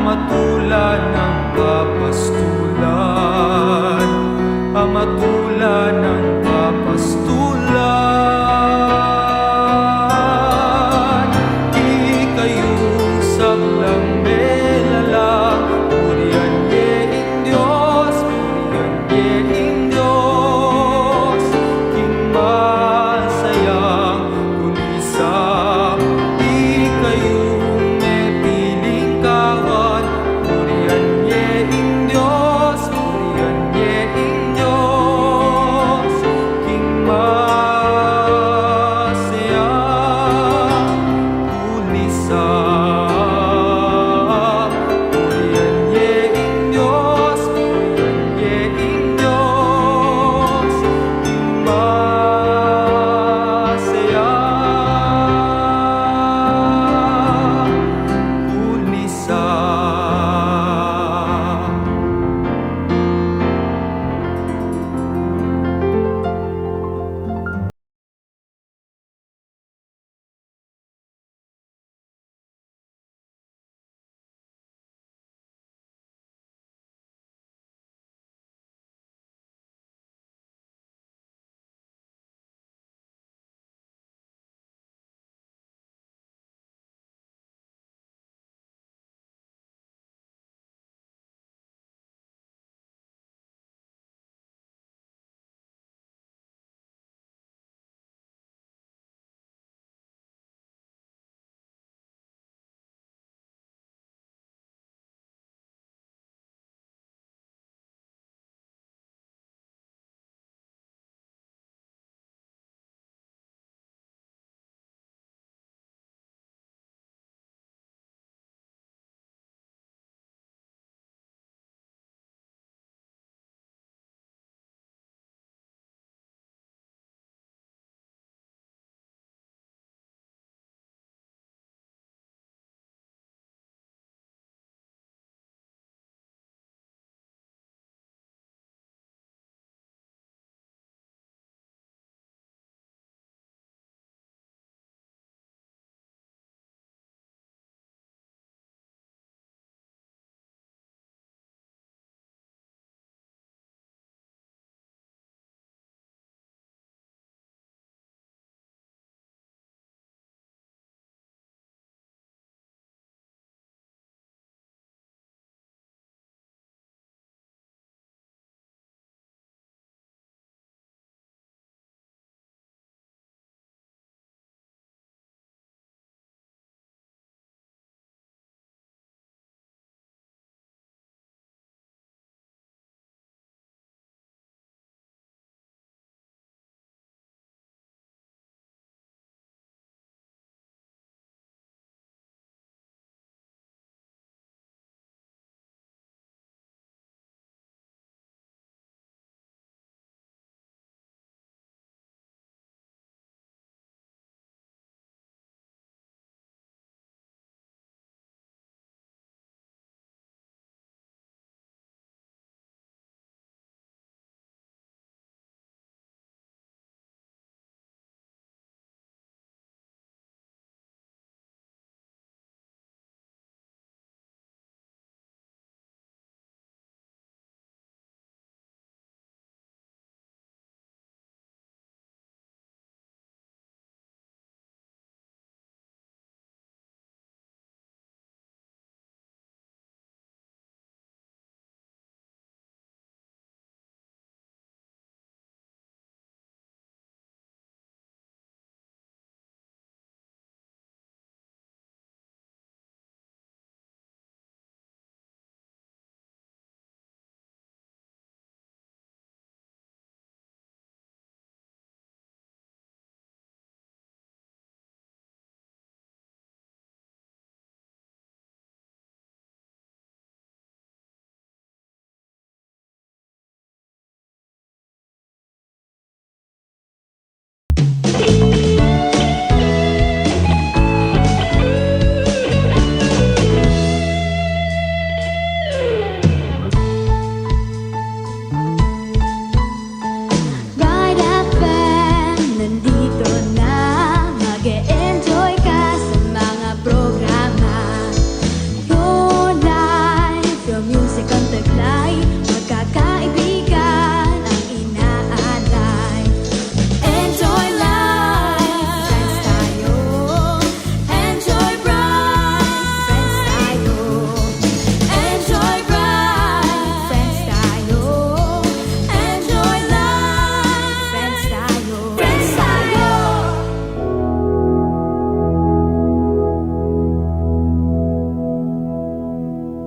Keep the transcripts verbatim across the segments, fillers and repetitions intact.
Matula nang papastulan, a matula nang papastulan, ikayung sablang melalang, purian ye ing Dios, purian ye ing Dios, king masayang kulisap, ikayung mepiling kawan, purian ye ing Dios.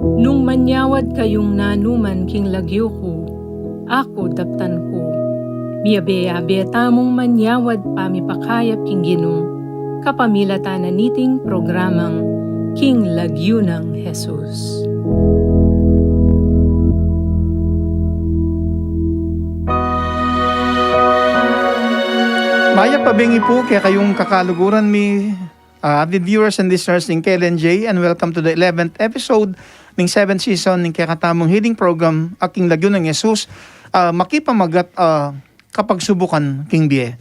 Nung manyawad kayung nanuman king lagyu ku, aku daptan ku. Miyabe-yabe tamung manyawad pamipakayap king Ginu, kapamilatan na niting programang King Lagyu nang Jesus. Mayap a bengi pu kekayung kakaluguran mi, ah, avid viewers and listeners ning K L N J, and welcome to the eleventh episode ning seventh season ning kekatamung healing program, a King Lagyu nang Jesus, ah, makipamagat, ah, kapagsubukan king bie.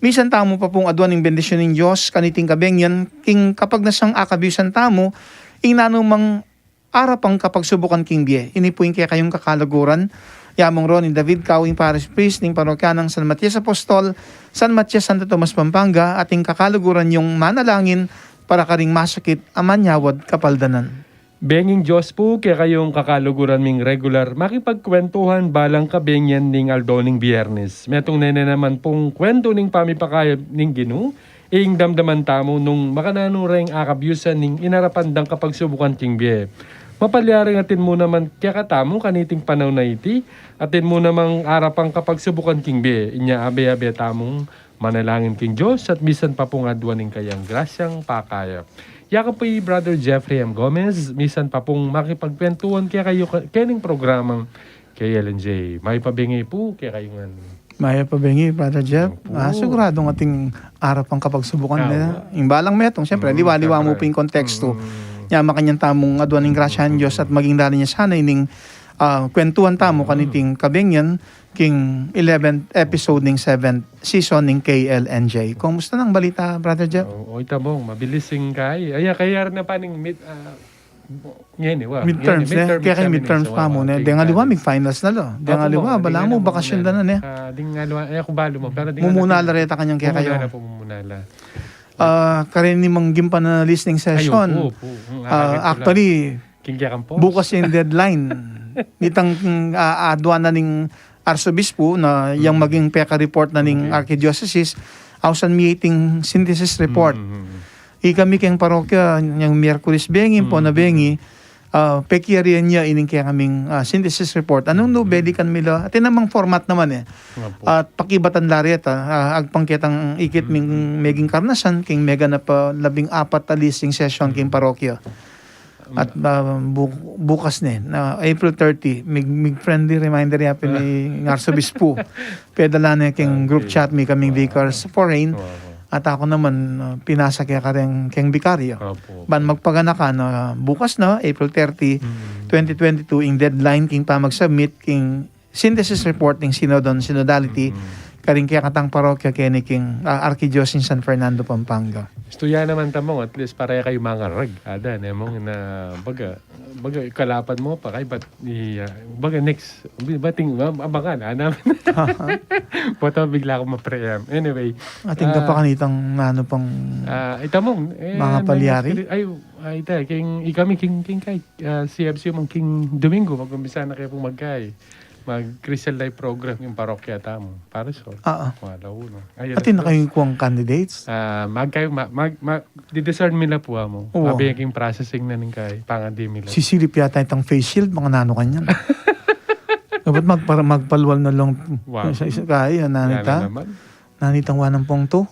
Misan tamu pa pung aduan ing bendisyun ning Dios kaniting kabengi, king kapagnasang akabiusan tamu ing nanumang arapang kapagsubukan king bie. Ini pu ing kekayung kakaluguran, Yamung Ronnie David, kawing parish priest ning parokya nang San Matias Apostol, San Matias Santo Tomas, Pampanga, at ing kakaluguran yung manalangin para karing masakit a manyawad kapaldanan. Benging Dios pu kekayung kakaluguran ming regular makipagkwentuhan balang kabengi ning aldo ning Biyernes. Metung nene naman pung kwentu ning pamipakayap ning Ginu, ing damdaman tamu nung makananu reng akabiusan ning inarapan dang kapagsubukan king bie. Mapalyari atin mu naman kekatamu kaniting panaun a iti, atin mu namang arapang kapagsubukan king bie. Inya abe-abe tamung manalangin king Dios at misan pa pung aduan ing kayang grasyang pakayap. Yaku pu i Brother Jeffrey M Gomez, misan pa pung makipagkwentuhan kekayu ke-, kening programang K L N J. Mayap a bengi pu kekayu ngan. Mayap a bengi, Brother Jeff. Opo. Ah, siguradung atin arapang kapagsubukan. Ah, ne. Wa. Ing balang metung, siyempre, mm, liwa-liwa mu siyempre pu ing kontekstu. Mm. Nya, makanyan tamung aduan ing grasya ning Dios at maging dali ne sana ining, ah, kwentuhan tamu, mm, kaniting kabengi king eleventh episode ning seventh season ning K L N J. Kumusta nang balita, Brother Jeff? O, o, ita mung, mabilis ing kai. Ay, kaya na pa ning mid-, ah, ngeni, wa, midterms, ngeni, ne? Midterm examination, kaya kay midterms wa, pa wa, mu, ne? Deng aliwa, mig-finals na la. Deng aliwa, bala mu, bakasyon da na, ne? Ah, deng aliwa, e, aku balu mu, pero deng mumuna la reta kanyan kekayu. Mumuna la pu, mumuna la. Ah, kareni mang gimpan na listening session. Ay, opo, opo. Mm, ah, actually, king kekang post. Bukas ing deadline. Nitang, mm, ah, aduan na ning Arsobispo na yang maging peka-report na ning Archdiocese, ausan mi iting synthesis report. Mm, mm, mm. Ikami keng parokya, yang Miyerkules bengi, mm, Pona bengi, ah, pekiyarian ya ining kekaming, ah, synthesis report. Anung nu, belikan mi la, atin namang format naman e. Opo. At pakibatan la reta, ah, agpang ketang ikit ming meging karnasan, king meganap a labing apat a listening session king parokya. At, ah, bu-, bukas ne, na April thirty, mig, mig friendly reminder ya pin ning Arsobispo. Pedala ne keng group chat mi kaming vicars foreign. Opo. At aku naman, ah, pinasa ke kareng keng bikaryo. Opo. Ban magpaganakan, ah, bukas na, April thirty, twenty twenty-two, ing deadline king pamag-submit king synthesis report ning Synod on Synodality, karing kekatang parokya keni king, ah, Arkidiocese ning San Fernando, Pampanga. Istu ya naman tamung, at least para ya kayu mangarag. Ada, ne mung na, baga, baga, kalapan mu pa kay, but, iya, baga, next, bating, abangan, ana. Bota bigla ku ma-preempt. Anyway, atin ka pa kanitang, ano pang, ah, ita mung, e, mga palyari? Ay, ay, ita, king, ikami, king, king kay, ah, C F C mung king Domingo, mag-umpisa na kayu pung magkay. Mag-Crystal Light Program ing parokya tamu. Para sa, oo. Wala, uno. Ay, atin na kayu kuang candidates? Ah, magkayu, ma-, mag-, ma-, di-discern mi la pu amu. Oo. Mabiyaking processing na ning kay, pangadi mi la. Sisilip yata itang face shield, mga nanu kanyan. Dapat magpara-, magpalwal na lang. Wow. Sa isa kaya, nanita. Yan na naman. Nanitang one hanggang two.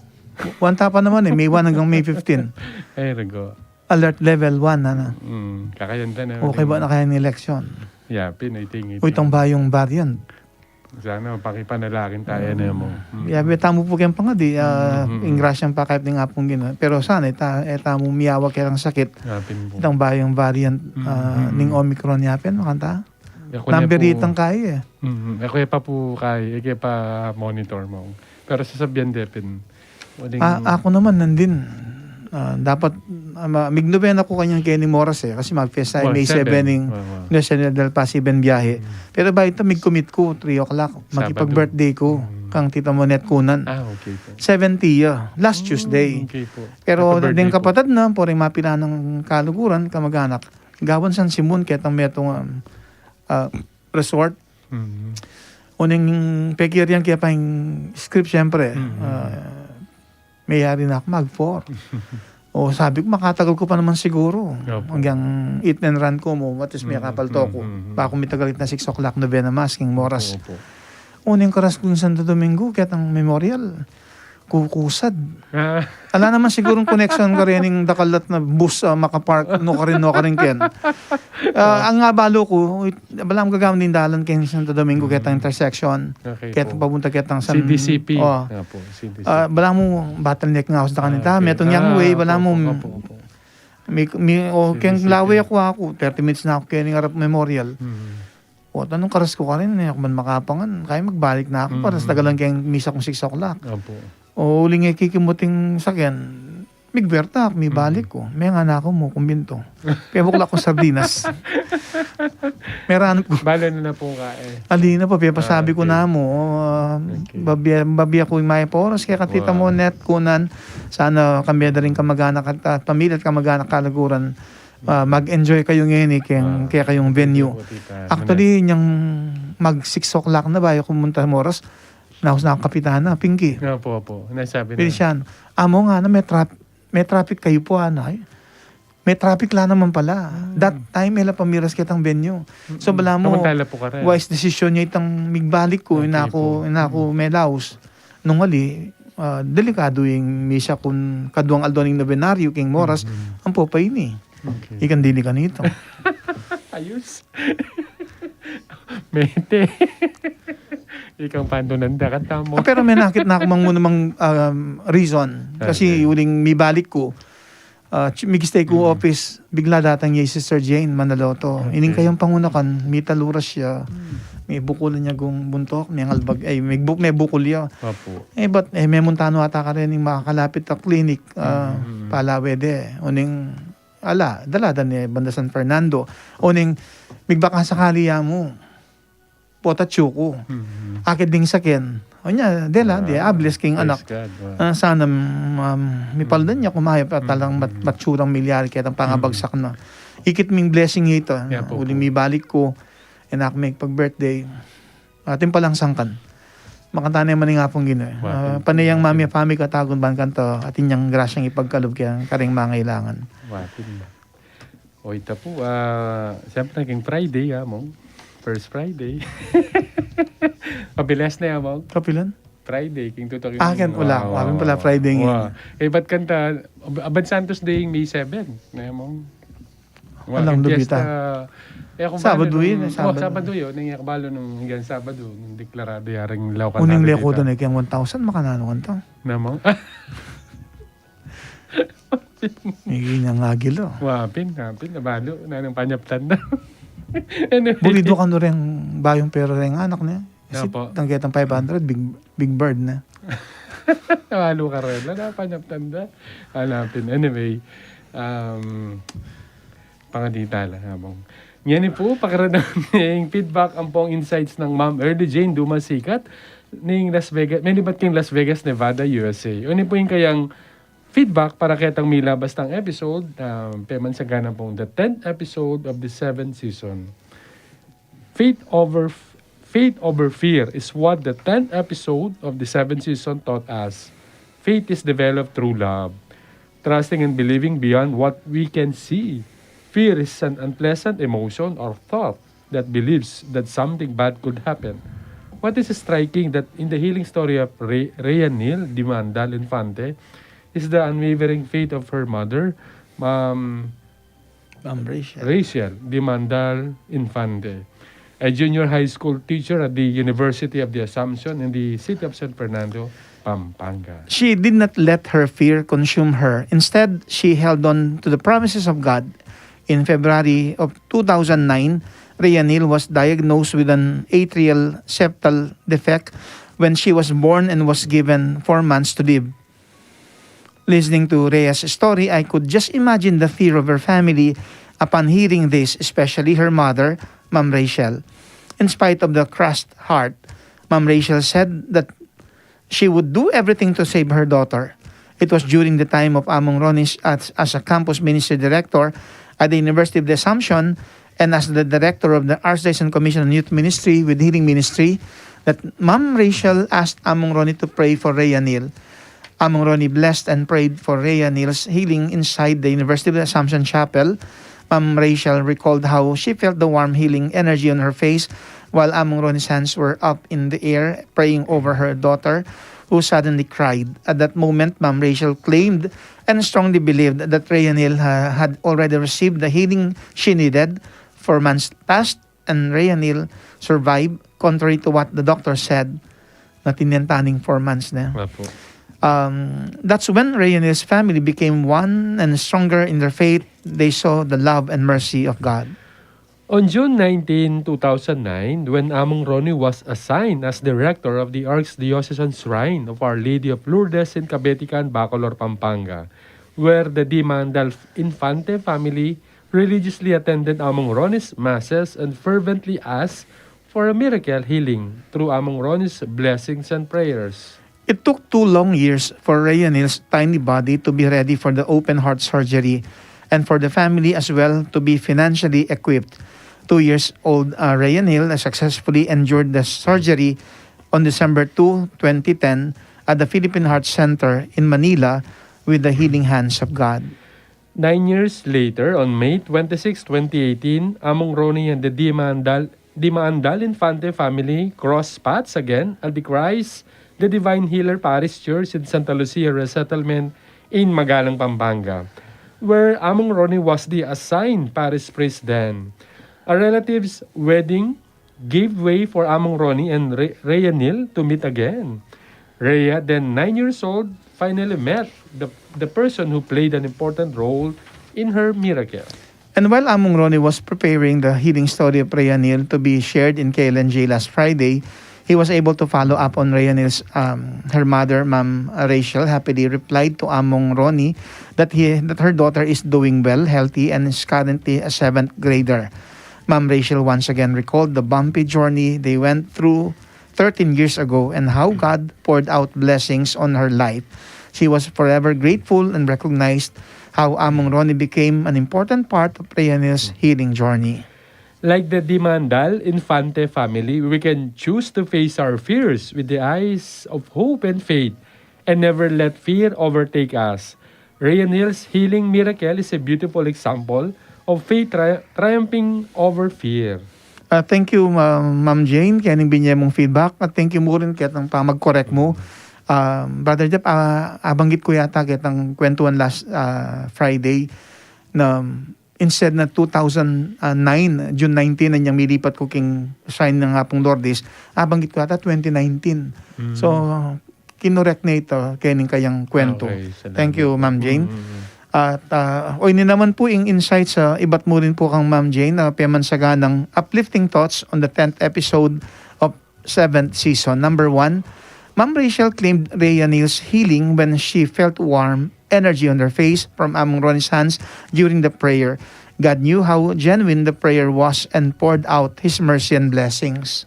One tapa naman e, May one hanggang May fifteen. Ay, rago. Alert level one, ano? Mm, kakayan ta na. Okay ba na kaya ng eleksyon? Ya, pin, I think, I think. O itang bayong variant. Sana, pakipanalangin tayo na mo. Mm. Ya, beta mu pu keng pangadi, ah, ing grasyang pakayap ning Apung Ginu. Pero sana, ita, ita mu miyawag keng sakit. Ya, pin pu. Itang bayong variant, ah, ning Omicron, ya pin, makanta? Namberitang kaya e. Mm, e ke pa pu kaya, e ke pa monitor mu. Pero sasabian de pin. Ah, aku naman nandin. Ah, dapat, ah, ma-, mignobena ku kanyan keni ing oras e, kasi mag-fiesta May seven ing Iglesia General de La Paz, even biyahe. Pero bayu ita, mig-commit ku, three o'clock, makipag-birthday ku kang Tita Monette Cunan. Ah, okay po. Seventy ya, last Tuesday. Okay po. Pero deng kapatad na, pwede mapilan ing kaluguran, kamag-anak. Gawan San Simon, ketang metung, um, ah, resort. Uling pekiyarian ke pa ing script, siyempre, ah, meyari na ku mag-four. O, sabi ku, makatagal ku pa naman siguru. Opo. Hanggang eat and run ku mu, at least may kapalto ku. Baku mitagal itang six o'clock novena mass king Moras. Opo, opo. Uling karas ku Santo Domingo, ketang Memorial, kukusad. Ah. Ala naman sigurung connection karening dakal at na bus, ah, makapark, nukarin, nukarin ken. Ah, ang abalu ku, it-, balamu gagawan ding dalan king Santo Domingo, ketang intersection. Okay po. Ketang papunta, ketang San C D C P. O. Opo, C D C P. Ah, balamu bottleneck nga aku sa kanita. Metung yang way, balamu. Opo, opo. Mi, mi, o, keng lawe aku, aku, thirty minutes na aku keni ngarap Memorial. O, tanung karas ku karin, e aku man makapangan. Kaya magbalik na aku, para sa dagalan keng misa kung six o'clock. Opo. O, uling e kikimuting sakyan, migwerta aku, mibalik ku. Mengan aku mu kumbinto. Pebukla ku sardinas. Meran ku. Bale na na po ka, e. Ali na po, pepasabi ku na mu, ah, babia, babia ku ing mayap a oras, kaya katita mu, Net, kunan, sana kami da ring kamag-anak at, at pamilya at kamag-anak kaluguran, ah, mag-enjoy kayu ngeni keng, kekayung venue. Actually, inyang mag six o'clock na bayu ku munta Moras, naus na ku Kapitana, Pinky. Opo, opo. Nasabi na. Feliciano, amo ngana, me trap-, me traffic kayu pu, ana, e. Me traffic la naman pala. That time, e la pa miras ketang venue. So, balamu, wise decision ya itang migbalik ku, inaku, inaku melaus. Nung ali, ah, delikadu ing misa kung kaduang aldo ning nobenaryo king Moras, ampo pa ini. Okay. Ikang dili kanita. Ayus. Mete. Ikang pandunan da katamu. Ah, pero menakit na aku mang, mang, um, reason. Kasi uling mibalik ku, ah, ch-, migstay ku office, bigla datang ya i Sister Jane Manaloto. Ining kayang pangunakan, mitaluras ya, mibukulan ya gung buntuk, mengalbag, ay, mibuk-, mebukul ya. Opo. E, but, e, memunta no ata karin ing makakalapit a clinic, ah, palawe de. Uling, ala, dala da ne banda San Fernando. Uling, migbaka sakali ya mu. Pota tsuku. Akit ding saken. O nya, dela, de, ah, bless king anak. Ah, sana, um, mipaldan ya kumayap at talang mat-, matsurang milyari ketang pangabagsak na. Ikit ming blessing ita. Uling mibalik ku, e na ku mekpag-birthday. Atin palang sangkan. Makanta ne man ing Apung Ginu. Ah, pane yang Mami Pami katagun ban kanta, atin yang grasyang ipagkalub keng kareng mangailangan. Wa pin. O, ita pu, ah, siyempre, king Friday, ah, Among. First Friday. Pabilas na, Among. Kapilan? Friday, king tutukin. Ah, ken, wala. Wa pin pala Friday ngeni. E, ba't kanta, Ab-, Abad Santos Day, May seven, ne, Among? Wa, alang king lubita. Fiesta, e, kung Sabado balo yun, nung, e, Sabado. Sabado yun, nung yakbalo nung hanggang Sabado, nung deklarado ya ring law kanta. Uling leko dun, e, keng one thousand, makananu kanta. Ne, Among? Igi nang agil, o. Wa pin, wa pin, abalu, nanung panyaptan na. Anyway. Buri du kanu reng bayung pera reng anak ne. Kasi tanggetang five hundred, big, big bird na. Abalu ka rin, na panyaptan na. Ala pin. Anyway, um, pangadita la, Among. Ngeni pu, pakiramdam ing feedback ampong insights nang Ma'am Erly Jane Dumasikat ning Las Vegas, menibat king Las Vegas, Nevada, U S A. Ini pu ing kayang feedback para ketang milabas tang episode, ah, pemansyagan na pung the tenth episode of the seventh season. Faith over, faith over fear is what the tenth episode of the seventh season taught us. Faith is developed through love, trusting and believing beyond what we can see. Fear is an unpleasant emotion or thought that believes that something bad could happen. What is striking that in the healing story of Re-, Rhea Neal Dimandal Infante is the unwavering faith of her mother, um, Ma'am Rachel. Rachel Dimandal Infante, a junior high school teacher at the University of the Assumption in the city of San Fernando, Pampanga. She did not let her fear consume her. Instead, she held on to the promises of God. In February of two thousand nine, Rhea Neal was diagnosed with an atrial septal defect when she was born and was given four months to live. Listening to Rhea's story, I could just imagine the fear of her family upon hearing this, especially her mother, Ma'am Rachel. In spite of the crushed heart, Ma'am Rachel said that she would do everything to save her daughter. It was during the time of Among Ronnie's as, as a campus ministry director at the University of the Assumption and as the director of the Archdiocesan Commission on Youth Ministry with Healing Ministry that Ma'am Rachel asked Among Ronnie to pray for Rhea Neal. Among Ronnie blessed and prayed for Rhea Neal's healing inside the University of Assumption Chapel. Ma'am Rachel recalled how she felt the warm healing energy on her face while Among Ronnie's hands were up in the air praying over her daughter, who suddenly cried. At that moment, Ma'am Rachel claimed and strongly believed that Rhea Neal ha- had already received the healing she needed. Four months passed, and Rhea Neal survived, contrary to what the doctor said. Natinyan taning four months na. Nga po. Um, that's when Rhea Neal's family became one and stronger in their faith. They saw the love and mercy of God. On June nineteen, two thousand nine, when Among Ronnie was assigned as director of the Archdiocesan Shrine of Our Lady of Lourdes in Cabetican, Bacolor, Pampanga, where the Dimandal Infante family religiously attended Among Ronnie's masses and fervently asked for a miracle healing through Among Ronnie's blessings and prayers. It took two long years for Rhea Neal's tiny body to be ready for the open heart surgery and for the family as well to be financially equipped. Two years old uh, Rhea Neal successfully endured the surgery on December two, twenty ten, at the Philippine Heart Center in Manila with the healing hands of God. Nine years later, on May twenty-six, twenty eighteen, Among Ronnie and the Dimandal, Dimandal Infante family crossed paths again at the Christ the Divine Healer Parish Church in Santa Lucia Resettlement in Magalang, Pampanga, where Among Ronnie was the assigned parish priest then. A relative's wedding gave way for Among Ronnie and Re- Rhea Neal to meet again. Rhea, then nine years old, finally met the, the person who played an important role in her miracle. And while Among Ronnie was preparing the healing story of Rhea Neal to be shared in K L N J last Friday, he was able to follow up on Rhea Neal's, um, her mother, Ma'am Rachel, happily replied to Among Ronnie that he that her daughter is doing well, healthy, and is currently a seventh grader. Ma'am Rachel once again recalled the bumpy journey they went through thirteen years ago and how God poured out blessings on her life. She was forever grateful and recognized how Among Ronnie became an important part of Rhea Neal's healing journey. Like the Dimandal Infante family, we can choose to face our fears with the eyes of hope and faith and never let fear overtake us. Rhea Neal's healing miracle is a beautiful example of faith tri- triumphing over fear. Ah, thank you, Ma- Ma'am Jane, kaya ning binye mong feedback. At thank you mu rin kaya pamag-correct mu. Ah, Brother Jeff, ah, abanggit ko yata kaya kwentuhan last ah, Friday na instead na two thousand nine, June nineteen, anyang milipat ku king shrine ning Apung Lourdes, abanggit ku yata twenty nineteen. So, kinorek na ita kening kayang kwentu. Okay, salamat. Thank you, Ma'am Jane. At ah, o ini naman pu ing insights, ah, ibat mu rin pu kang Ma'am Jane, ah, pemansaganang uplifting thoughts on the tenth episode of seventh season. Number one, Ma'am Rachel claimed Rhea Neal's healing when she felt warm energy on her face from Among Ronnie's hands during the prayer. God knew how genuine the prayer was and poured out His mercy and blessings.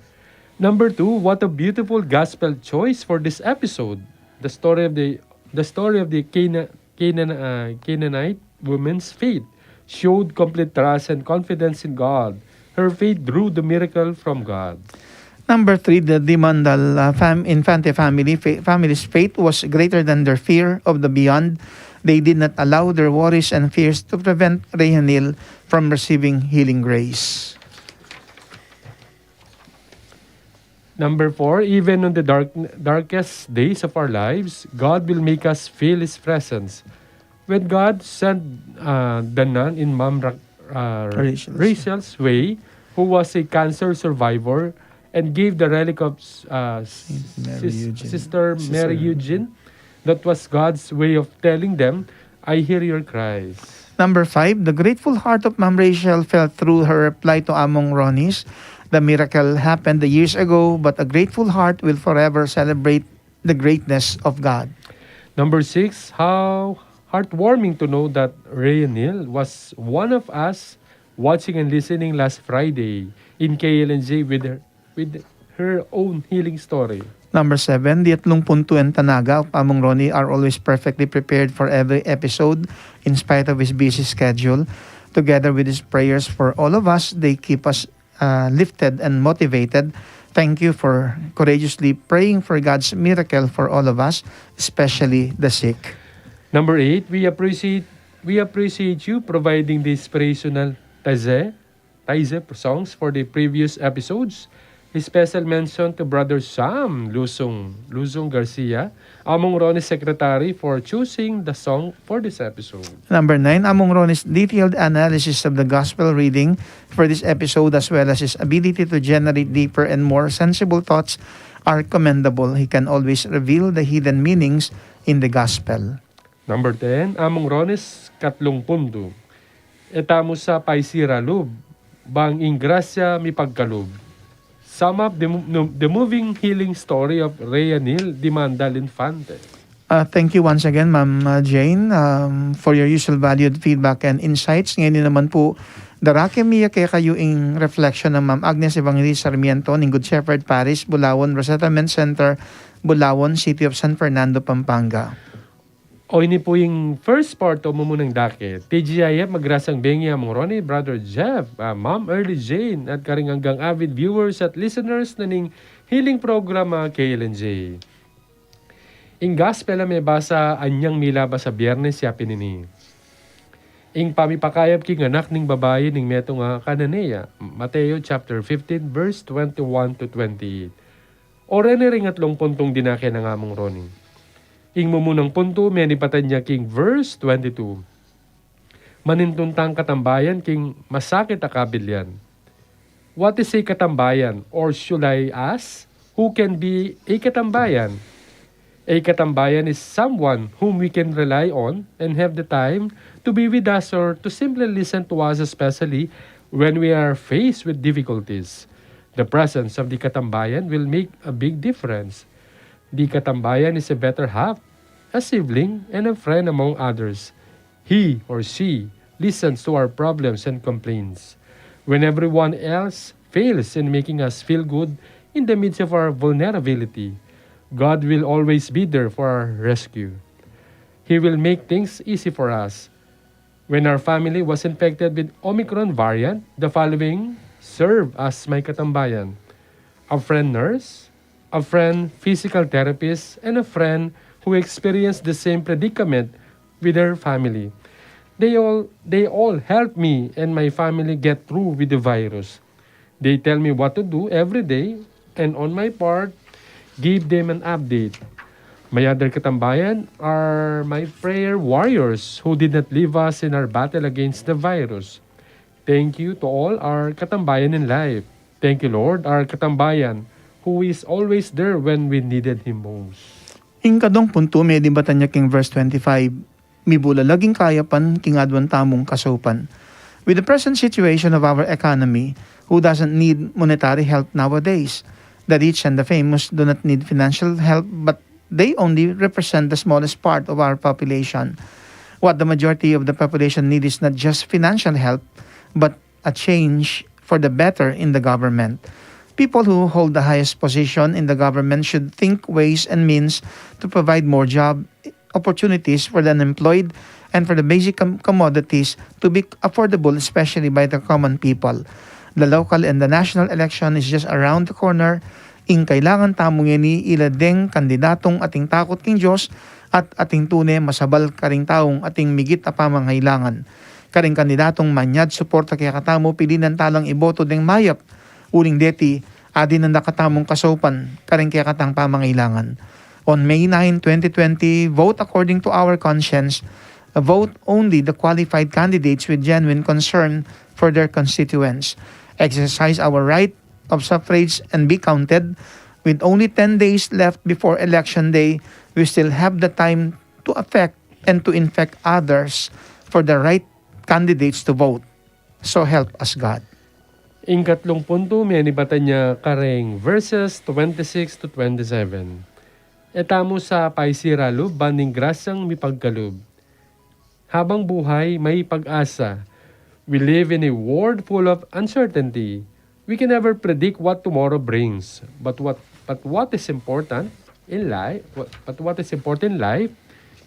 Number two, what a beautiful gospel choice for this episode. The story of the the story of the Cana- Canaan, uh, Canaanite woman's faith showed complete trust and confidence in God. Her faith drew the miracle from God. Number three, the Dimandal uh, fam- Infante family fa- family's faith was greater than their fear of the beyond. They did not allow their worries and fears to prevent Rehanil from receiving healing grace. Number four, even on the dark, darkest days of our lives, God will make us feel His presence. When God sent uh, the nun in Mom Ra- uh, Rachel's. Rachel's way, who was a cancer survivor and gave the relic of uh, Saint Mary Sis- Eugene. Sister Sister Mary Eugene, that was God's way of telling them, "I hear your cries." Number five, the grateful heart of Ma'am Rachel felt through her reply to Among Ronnie's. The miracle happened years ago, but a grateful heart will forever celebrate the greatness of God. Number six, how heartwarming to know that Rehanil was one of us watching and listening last Friday in K L N J with her with her own healing story. Number seven, the atlung puntu and tanaga of Among Ronnie are always perfectly prepared for every episode in spite of his busy schedule. Together with his prayers for all of us, they keep us uh, lifted and motivated. Thank you for courageously praying for God's miracle for all of us, especially the sick. Number eight, we appreciate we appreciate you providing the inspirational taize, taize songs for the previous episodes. A special mention to Brother Sam Lusung, Lusung Garcia, Among Ronnie's secretary, for choosing the song for this episode. Number nine, Among Ronnie's detailed analysis of the gospel reading for this episode, as well as his ability to generate deeper and more sensible thoughts, are commendable. He can always reveal the hidden meanings in the gospel. Number ten, Among Ronnie's katlung puntu. E tamu sa paisira lub, bang ing grasya mipagkalub. Sum up the, mo- the moving healing story of Rhea Neal Dimandal Infante. Uh, thank you once again, Ma'am, uh, Jane, um, for your usual valued feedback and insights. Ngayon naman po, darake mi ya kekayu ing reflection nang Ma'am Agnes Evangelista Sarmiento ning Good Shepherd Parish, Bulaon, Resettlement Center, Bulaon, City of San Fernando, Pampanga. O, ini po ing first part o mumunang dake. T G I F, magrasang bengi Among Ronnie, Brother Jeff, ah, Ma'am Early Jane, at karing anggang avid viewers at listeners na ning healing program, ah, K L N J. Ing gospel a mebasa anyang milabas a Biernes ya pin ini. Ing pamipakayap king anak ning babai ning metung a Cananea, Mateo chapter fifteen, verse twenty-one to twenty-eight. O reni ring atlung puntung dinake nang Among Ronnie. Ing mumunang puntu, menibatan ya king verse twenty-two. Manintun tang katambayan king masakit a kabilyan. What is a katambayan? Or should I ask, who can be a katambayan? A katambayan is someone whom we can rely on and have the time to be with us or to simply listen to us, especially when we are faced with difficulties. The presence of the katambayan will make a big difference. The katambayan is a better half, a sibling, and a friend among others. He or she listens to our problems and complaints. When everyone else fails in making us feel good in the midst of our vulnerability, God will always be there for our rescue. He will make things easy for us. When our family was infected with Omicron variant, the following served as my katambayan: a friend nurse, a friend physical therapist, and a friend who experienced the same predicament with her family. They all they all helped me and my family get through with the virus. They tell me what to do every day, and on my part, give them an update. My other katambayan are my prayer warriors who did not leave us in our battle against the virus. Thank you to all our katambayan in life. Thank you, Lord, our katambayan, who is always there when we needed Him most. Ing kadung puntu, menibatan ya king verse twenty-five. Mibulalag ing kayapan king aduan tamung kasaupan. With the present situation of our economy, who doesn't need monetary help nowadays? The rich and the famous do not need financial help, but they only represent the smallest part of our population. What the majority of the population need is not just financial help, but a change for the better in the government. People who hold the highest position in the government should think ways and means to provide more job opportunities for the unemployed and for the basic com- commodities to be affordable, especially by the common people. The local and the national election is just around the corner. Ing kailangan tamu ngeni ila deng kandidatung ating takut king Dios at ating tune masabal karing taung ating migit a pamangailangan. Karing kandidatung manyad suporta kekatamu, pilinan ta lang iboto deng mayap. Uling deti, adin na katamung kasaupan karing kekatang pamangailangan. On May nine, twenty twenty, vote according to our conscience. Vote only the qualified candidates with genuine concern for their constituents. Exercise our right of suffrage and be counted. With only ten days left before election day, we still have the time to affect and to infect others for the right candidates to vote. So help us God. Ing katlung puntu, menibatan ya karing verses twenty-six to twenty-seven. E tamu sa paisira lub, ban ing grasyang mipagkalub. Habang buhay, may pag-asa. We live in a world full of uncertainty. We can never predict what tomorrow brings. But what, but what is important in life, what, but what is important in life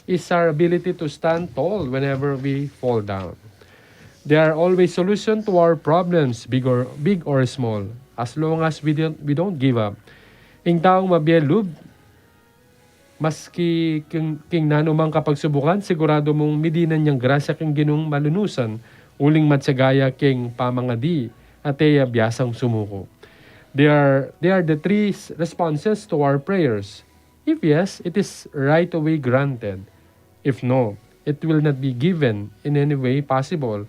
is our ability to stand tall whenever we fall down. There are always solutions to our problems, big or, big or small. as long as we don't, we don't give up. Ing taung mabie lub, maski king, king nanumang kapagsubukan, sigurado mung midinan yang grasya king Ginung malunusan, uling matyaga ya king pamangadi, at e ya biasang sumuko. They are, they are the three s-, responses to our prayers. If yes, it is right away granted. If no, it will not be given in any way possible.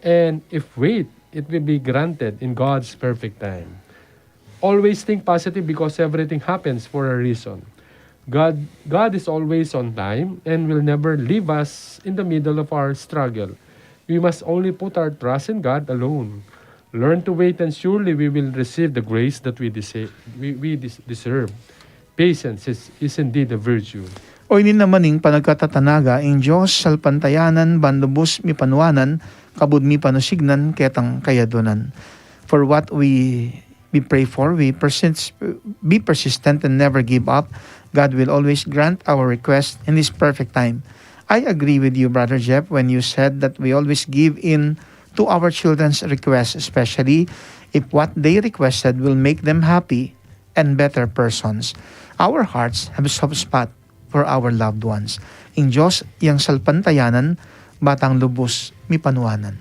And if wait, it will be granted in God's perfect time. Always think positive because everything happens for a reason. God, God is always on time and will never leave us in the middle of our struggle. We must only put our trust in God alone. Learn to wait and surely we will receive the grace that we, dese- we, we des- deserve. Patience is, is indeed a virtue. O ini naman ing panagkatatanaga, ing Dios salpantayanan, ban lubus mipanuanan, kabud mipanusignan, ketang kayadunan. For what we, we pray for, we persist, be persistent and never give up. God will always grant our request in His perfect time. I agree with you, Brother Jeff, when you said that we always give in to our children's requests, especially if what they requested will make them happy and better persons. Our hearts have a soft spot for our loved ones. Ing Dios yang salpantayanan, ba tang lubus mipanuanan.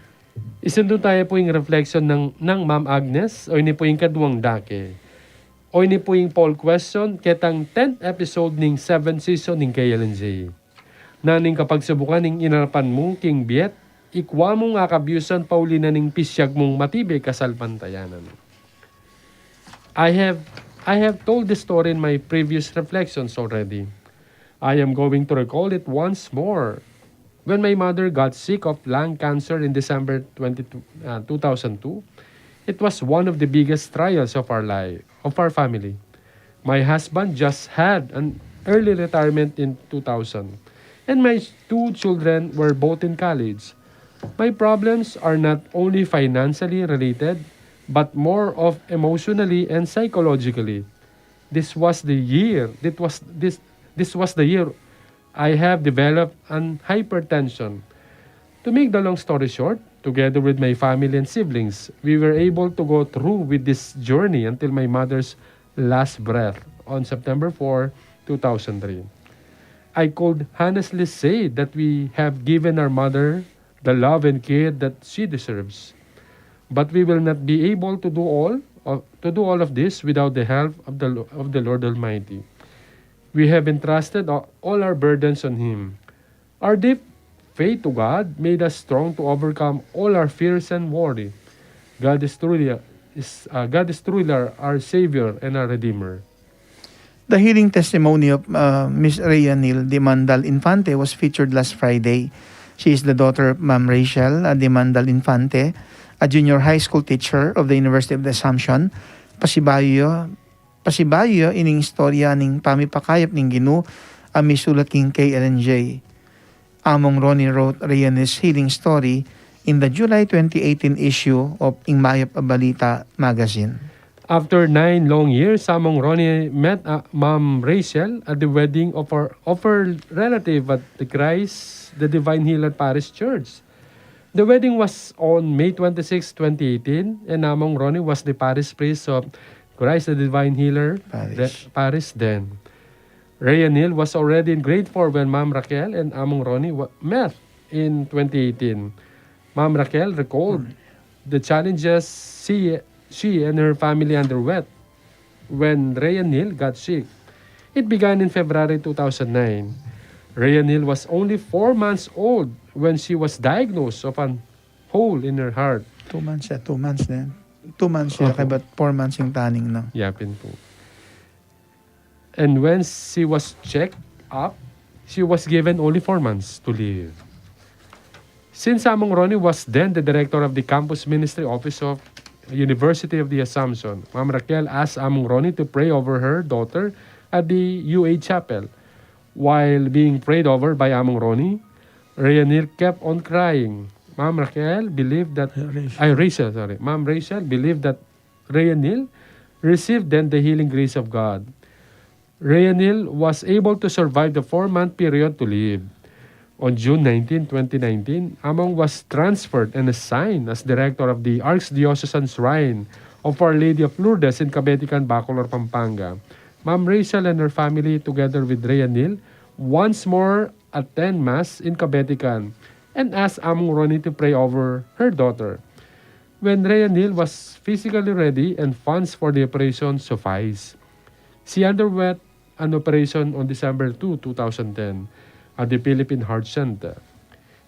Isundu taya pu ing reflection nang, nang Ma'am Agnes, o ini pu ing kaduang dake. O ini pu ing poll question, ketang tenth episode ning seventh season ning K L N J. Nanu ing kapagsubukan ning inarapan mu king bie, ikwa mung akabyusan pauli na ning pisyag mung matibe kasalpantayanan. I have, I have told this story in my previous reflections already. I am going to recall it once more. When my mother got sick of lung cancer in December twenty, uh, two thousand two, it was one of the biggest trials of our life, of our family. My husband just had an early retirement in two thousand, and my two children were both in college. My problems are not only financially related, but more of emotionally and psychologically. This was the year, that was, this, this was the year I have developed an hypertension. To make the long story short, together with my family and siblings, we were able to go through with this journey until my mother's last breath on September four, two thousand three. I could honestly say that we have given our mother the love and care that she deserves. But we will not be able to do all of, to do all of this without the help of the, Lo- of the Lord Almighty. We have entrusted a- all our burdens on Him. Our deep faith to God made us strong to overcome all our fears and worry. God is truly, is, uh, God is truly our, our Savior and our Redeemer. The healing testimony of uh, Miss Rhea Neal Dimandal Infante was featured last Friday. She is the daughter of Ma'am Rachel uh, Dimandal Infante, a junior high school teacher of the University of the Assumption. Pasibayu, pasibayu ining istorya ning pamipakayap ning Ginu a misulat king K L N J. Among Ronnie wrote Rhea Neal's healing story in the July twenty eighteen issue of Ing Mayap a Balita magazine. After nine long years, Among Ronnie met uh, Ma'am Rachel at the wedding of her, of her relative at the Christ the Divine Healer Parish Church. The wedding was on May twenty-six, twenty eighteen, and Among Ronnie was the parish priest of Christ the Divine Healer Parish. The, Parish then. Rhea Neal was already in grade four when Ma'am Raquel and Among Ronnie wa- met in twenty eighteen. Ma'am Raquel recalled the challenges she, she and her family underwent when Rhea Neal got sick. It began in February two thousand nine. Rhea Neal was only four months old when she was diagnosed of an hole in her heart. Two months siya, two months na yan. Two months siya, opo, kaya ba't four months yung taning na? Yapin po. And when she was checked up, she was given only four months to live. Since Among Ronnie was then the director of the Campus Ministry Office of University of the Assumption, Ma'am Raquel asked Among Ronnie to pray over her daughter at the U A Chapel. While being prayed over by Among Ronnie, Rhea Neal kept on crying. Ma'am Raquel believed that Rachel. Ay, Rachel, sorry. Ma'am Rachel believed that Rhea Neal received then the healing grace of God. Rhea Neal was able to survive the four-month period to live. On June nineteen, twenty nineteen, Among was transferred and assigned as director of the Archdiocesan Shrine of Our Lady of Lourdes in Cabetican, Bacolor, Pampanga. Ma'am Rachel and her family, together with Rhea Neal, once more attend Mass in Cabetican and ask Among Ronnie to pray over her daughter. When Rhea Neal was physically ready and funds for the operation sufficed, she underwent an operation on December two, two thousand ten, at the Philippine Heart Center.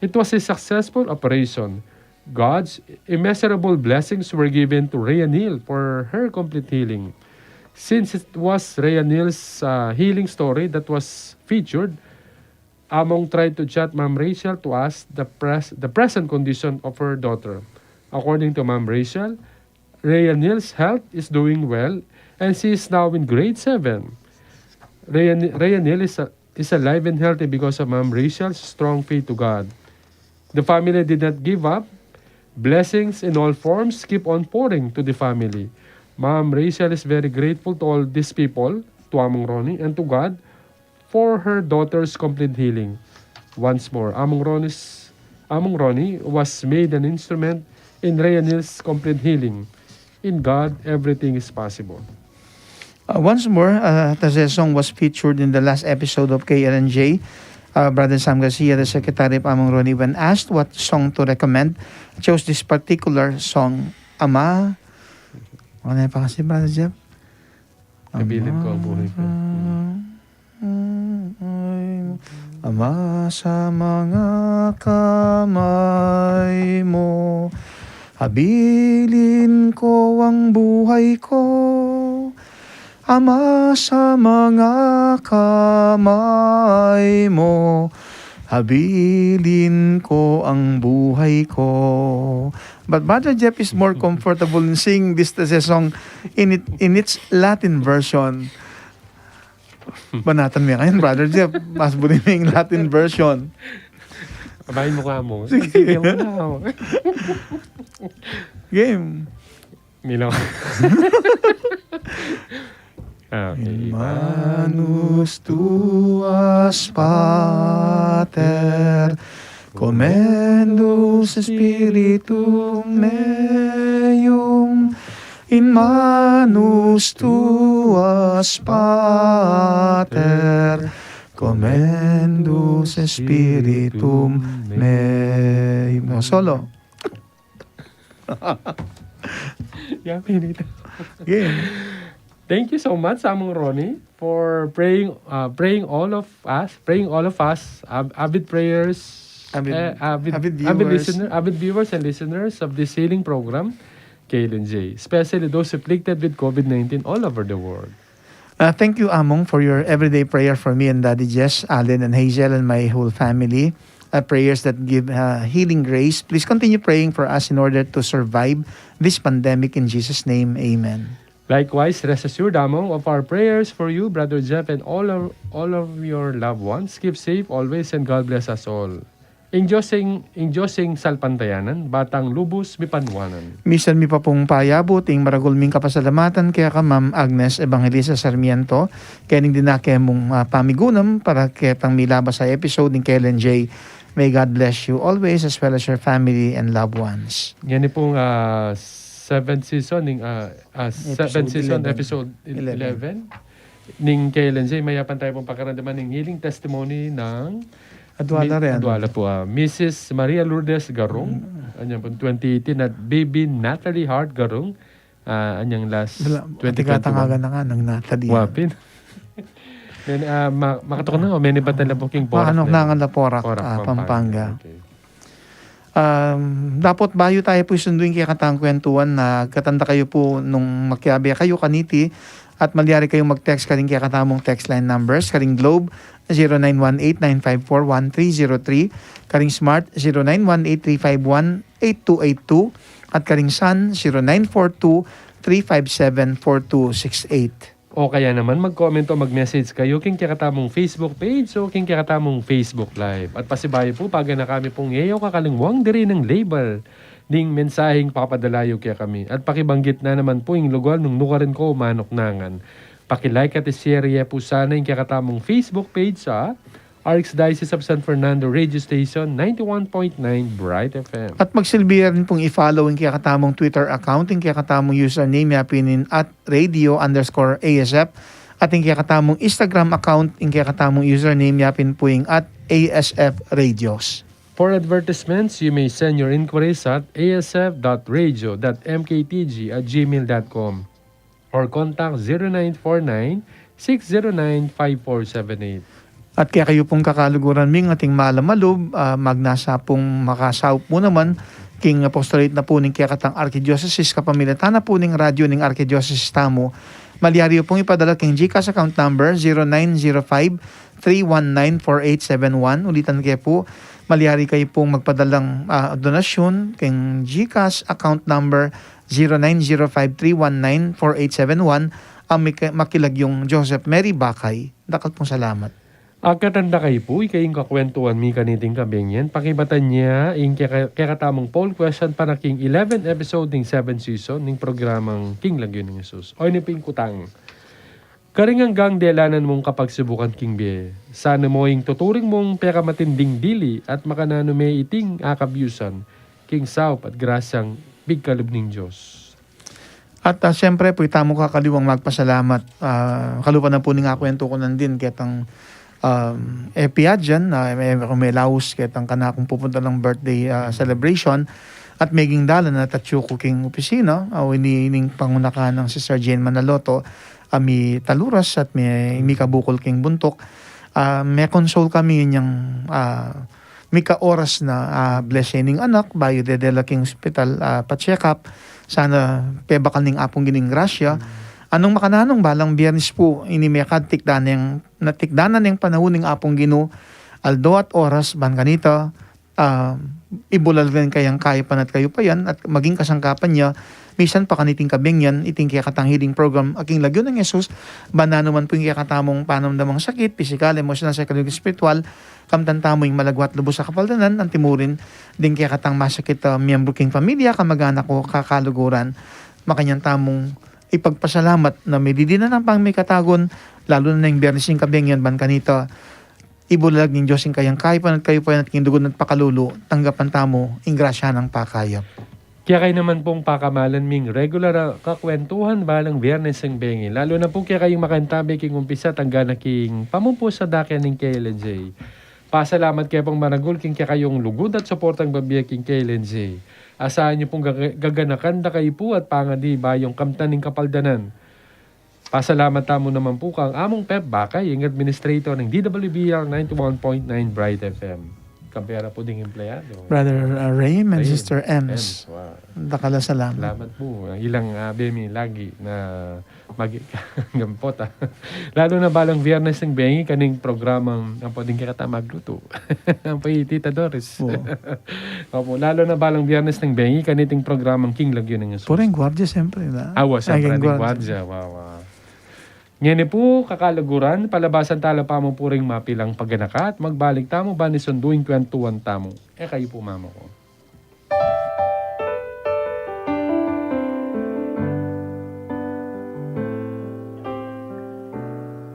It was a successful operation. God's immeasurable blessings were given to Rhea Neal for her complete healing. Since it was Rhea Neal's, uh, healing story that was featured, Among tried to chat Ma'am Rachel to ask the pres-, the present condition of her daughter. According to Ma'am Rachel, Rhea Neal's health is doing well and she is now in grade seven. Rhea, Rhea Neal is, a, is alive and healthy because of Ma'am Rachel's strong faith to God. The family did not give up. Blessings in all forms keep on pouring to the family. Ma'am Rachel is very grateful to all these people, to Among Ronnie, and to God for her daughter's complete healing. Once more, Among Ronnie's, Among Ronnie was made an instrument in Rhea Neal's complete healing. In God, everything is possible. Uh, once more, uh, the song was featured in the last episode of K L N J. Uh, Brother Sam Garcia, the secretary of Among Ronnie, when asked what song to recommend, chose this particular song, Ama. Ano pa kasi, Brother Jeff? Habilin ko ang buhay ko. Ama, sa mga kamay mo, habilin ko ang buhay ko. Ama, sa mga kamay mo, habilin ko ang buhay ko. But Brother Jeff is more comfortable in singing this, this song in it, in its Latin version. Banatan mi kayan, Brother Jeff. Mas buri mi ing Latin version. Abayin mo ka mo. Sige. Sige mo na, oh. Game. Milo. Ah, okay. In manus tuas, Pater, commendus spiritum meum. In manus tuas, Pater, commendus spiritum meum. O, solo. Yan, pinito. Game. Thank you so much, Among Ronnie, for praying, uh, praying all of us, praying all of us, av-, avid prayers, avid, eh, avid, avid avid viewers. Listener, avid viewers and listeners of this healing program, K L N J, especially those afflicted with COVID nineteen all over the world. Uh, thank you, Among, for your everyday prayer for me and Daddy Jess, Allen, and Hazel, and my whole family. Uh, prayers that give, uh, healing grace. Please continue praying for us in order to survive this pandemic. In Jesus' name, amen. Likewise, rest assured, Among, of our prayers for you, Brother Jeff, and all of, all of your loved ones. Keep safe always, and God bless us all. Ing Diyos ing, ing Diyos ing salpantayanan, batang lubus mipanwanan. Misan mi pa pung payabut ing maragul ming kapasalamatan keka Ma'am Agnes Evangelista Sarmiento, keni ning dinake mung, ah, pamigunam para ketang milabas a episode ning K L N J. May God bless you always as well as your family and loved ones. Yan pung, ah, seventh season ning, ah, ah, seventh season, episode eleven. Episode eleven. Ning K L N J, mayapan tayo pong pakiramdaman ning healing testimony ng Adwala mi-, rin. Adwala po, ah, Missus Maria Lourdes Garung. Mm. Anyan po, twenty eighteen, at Baby Natalie Hart Garung. Ah, anyang last twenty twenty-one. Wala, ati katangagan na nga ng Natalie. Wapin. Then, ah, ma-, makatukang na, o, menibat na lang po king Porac. Maanok na nga na Porac, Porac, ah, Pampanga. Pampanga. Okay. Um, dapot bayu tayo pu sundu ing kekatang kwentuan, na katanda kayu pu nung makiabe kayu kaniti at malyari kayung mag-text karing kekatamung text line numbers, karing Globe, zero nine one eight nine five four one three zero three, karing Smart, zero nine one eight three five one eight two eight two, at karing Sun, zero nine four two three five seven four two six eight. O kaya naman mag-comment o mag-message kayu king kekatamung Facebook page o king kekatamung Facebook Live. At pasibayu pu, paganaka mi pung e yu kakalingwang diri nang label ning mensaheng papadala yu kekami. At pakibanggit na naman pu ing lugal nung nukarin ko manuknangan. Paki-like at i-share ye pu sana ing kekatamung Facebook page, ha? Archdiocese of San Fernando Radio Station, ninety-one point nine Bright F M. At magsilbi ya rin pung i-follow ing kekatamung Twitter account, ing kekatamung username ya pin ing at radio underscore A S F, at ing kekatamung Instagram account, ing kekatamung username ya pin pu ing at A S F Radios. For advertisements, you may send your inquiries at A S F dot radio dot M K T G at gmail dot com or contact zero nine four nine, six zero nine, five four seven eight. At kekayu pung kakaluguran ming ating malamalub, ah, magnasa pung makasaup mu naman king apostolate na pu ning kekatang arkidiosesis kapamilatan na pu ning radyo ning arkidiosesis tamu. Malyari yu pung ipadala king GCash account number zero nine zero five three one nine four eight seven one. Ulitan ke pu, malyari kayu pung magpadalang, ah, donasyon king GCash account number zero nine zero five three one nine four eight seven one. Ang miki-, makilagyung Joseph Mary Bakay. Dakal pung salamat. Agkatan da kayu pu, ikayung kakwentuhan mi kaniting kabengi, pakibatan ya ing keka-, kekatamung poll question para king eleventh episode ning seventh season ning programang King Lagyu ning Jesus. O ini pin kutang. Karing anggang delanan mung kapagsibukan king bie, sanu mu ing tuturing mung pekamatinding dili at makananu me iting akabyusan king saup at grasyang pigkalub ning Dios? At, ah, siyempre pu, ita mu kakaliwang magpasalamat. Ah, kalupa na pu ning akwentu ku nandin ketang, um, e, piadyan, ah, me-, kung melaus ketang kanakung pupunta lang birthday, ah, celebration, at meging dalan at atyu ku king opisina, ah, ini, ining pangunakan nang Sister Jane Manaloto, ah, mitaluras at mi, mikabukul king buntuk. Ah, me-console kami inyang, ah, mika oras na, ah, bless ya ining anak, bayu dede la king ospital, ah, pa-check up. Sana pebakal ning Apung Ginu ing grasya. Nung makananung balang Biernes pu, ini mekad tikdan neng, na tikdanan neng panaun ning Apung Ginu, aldo at oras ban kanita, ah, ibulal ren kayang kayupan at kayupayan at maging kasangkapan ya, misan pa kaniting kabengi, iting kekatang healing program a King Lagyu nang Jesus, ban nanu man pu ing kekatamung panamdamang sakit, pisikal, emosyonal, saikologikal, espiritual, kamtan tamu ing malagwa at lubus a kapaldanan, anti mu rin ding kekatang masakit a miyembru king pamilya, kamag-anak o kakaluguran. Makanyan tamung ipagpasalamat na mididinan nang pang mikatagun, lalu na ning Biernes ing kabengi, ban kanita, ibulalag ning Dios ing kayang kayupan at kayupayan at king lugud at pakalulu, tanggapan tamu ing grasya nang pakayap. Kekayu naman pung pakamalan ming regular a kakwentuhan balang Biernes ing bengi, lalu na pu kekayung makantabe king umpisa angga na king pamumpusan da keni ning K L N J. Pasalamat ke pung maragul king kekayung lugud at suportang babie king K L N J. Asahan yu pung gaga-, gaganakan da kayu pu at pangadi bayung kamtan ning kapaldanan. Pasalamat tamu naman pu kang Among Pep Bakay, ing administrator ning D W B R ninety-one point nine Bright F M. Kampara pu ding empleyado. Brother, uh, Raym and Raym. Sister Ems. Ems, wow. Dakal a salamat. Salamat pu. Ilang, ah, bemi lagi na magi-, gampot, ah. Lalu na balang Biernes ing bengi, kaning programang, ampo ding kekatang magluto. Ampo i Tita Doris. Oo. Opo, lalu na balang Biernes ing bengi, kaniting programang King Lagyu nang Jesus. Pureng gwardiya, siyempre, na? Awa, siyempre, king gwardiya. Gwardiya, wawa. Ngeni pu, kakaluguran, palabasan tala pa mu puring mapilang paganaka at magbalik tamu, ban isundu ing kwentuhan tamu. E kayu pu, mama ko.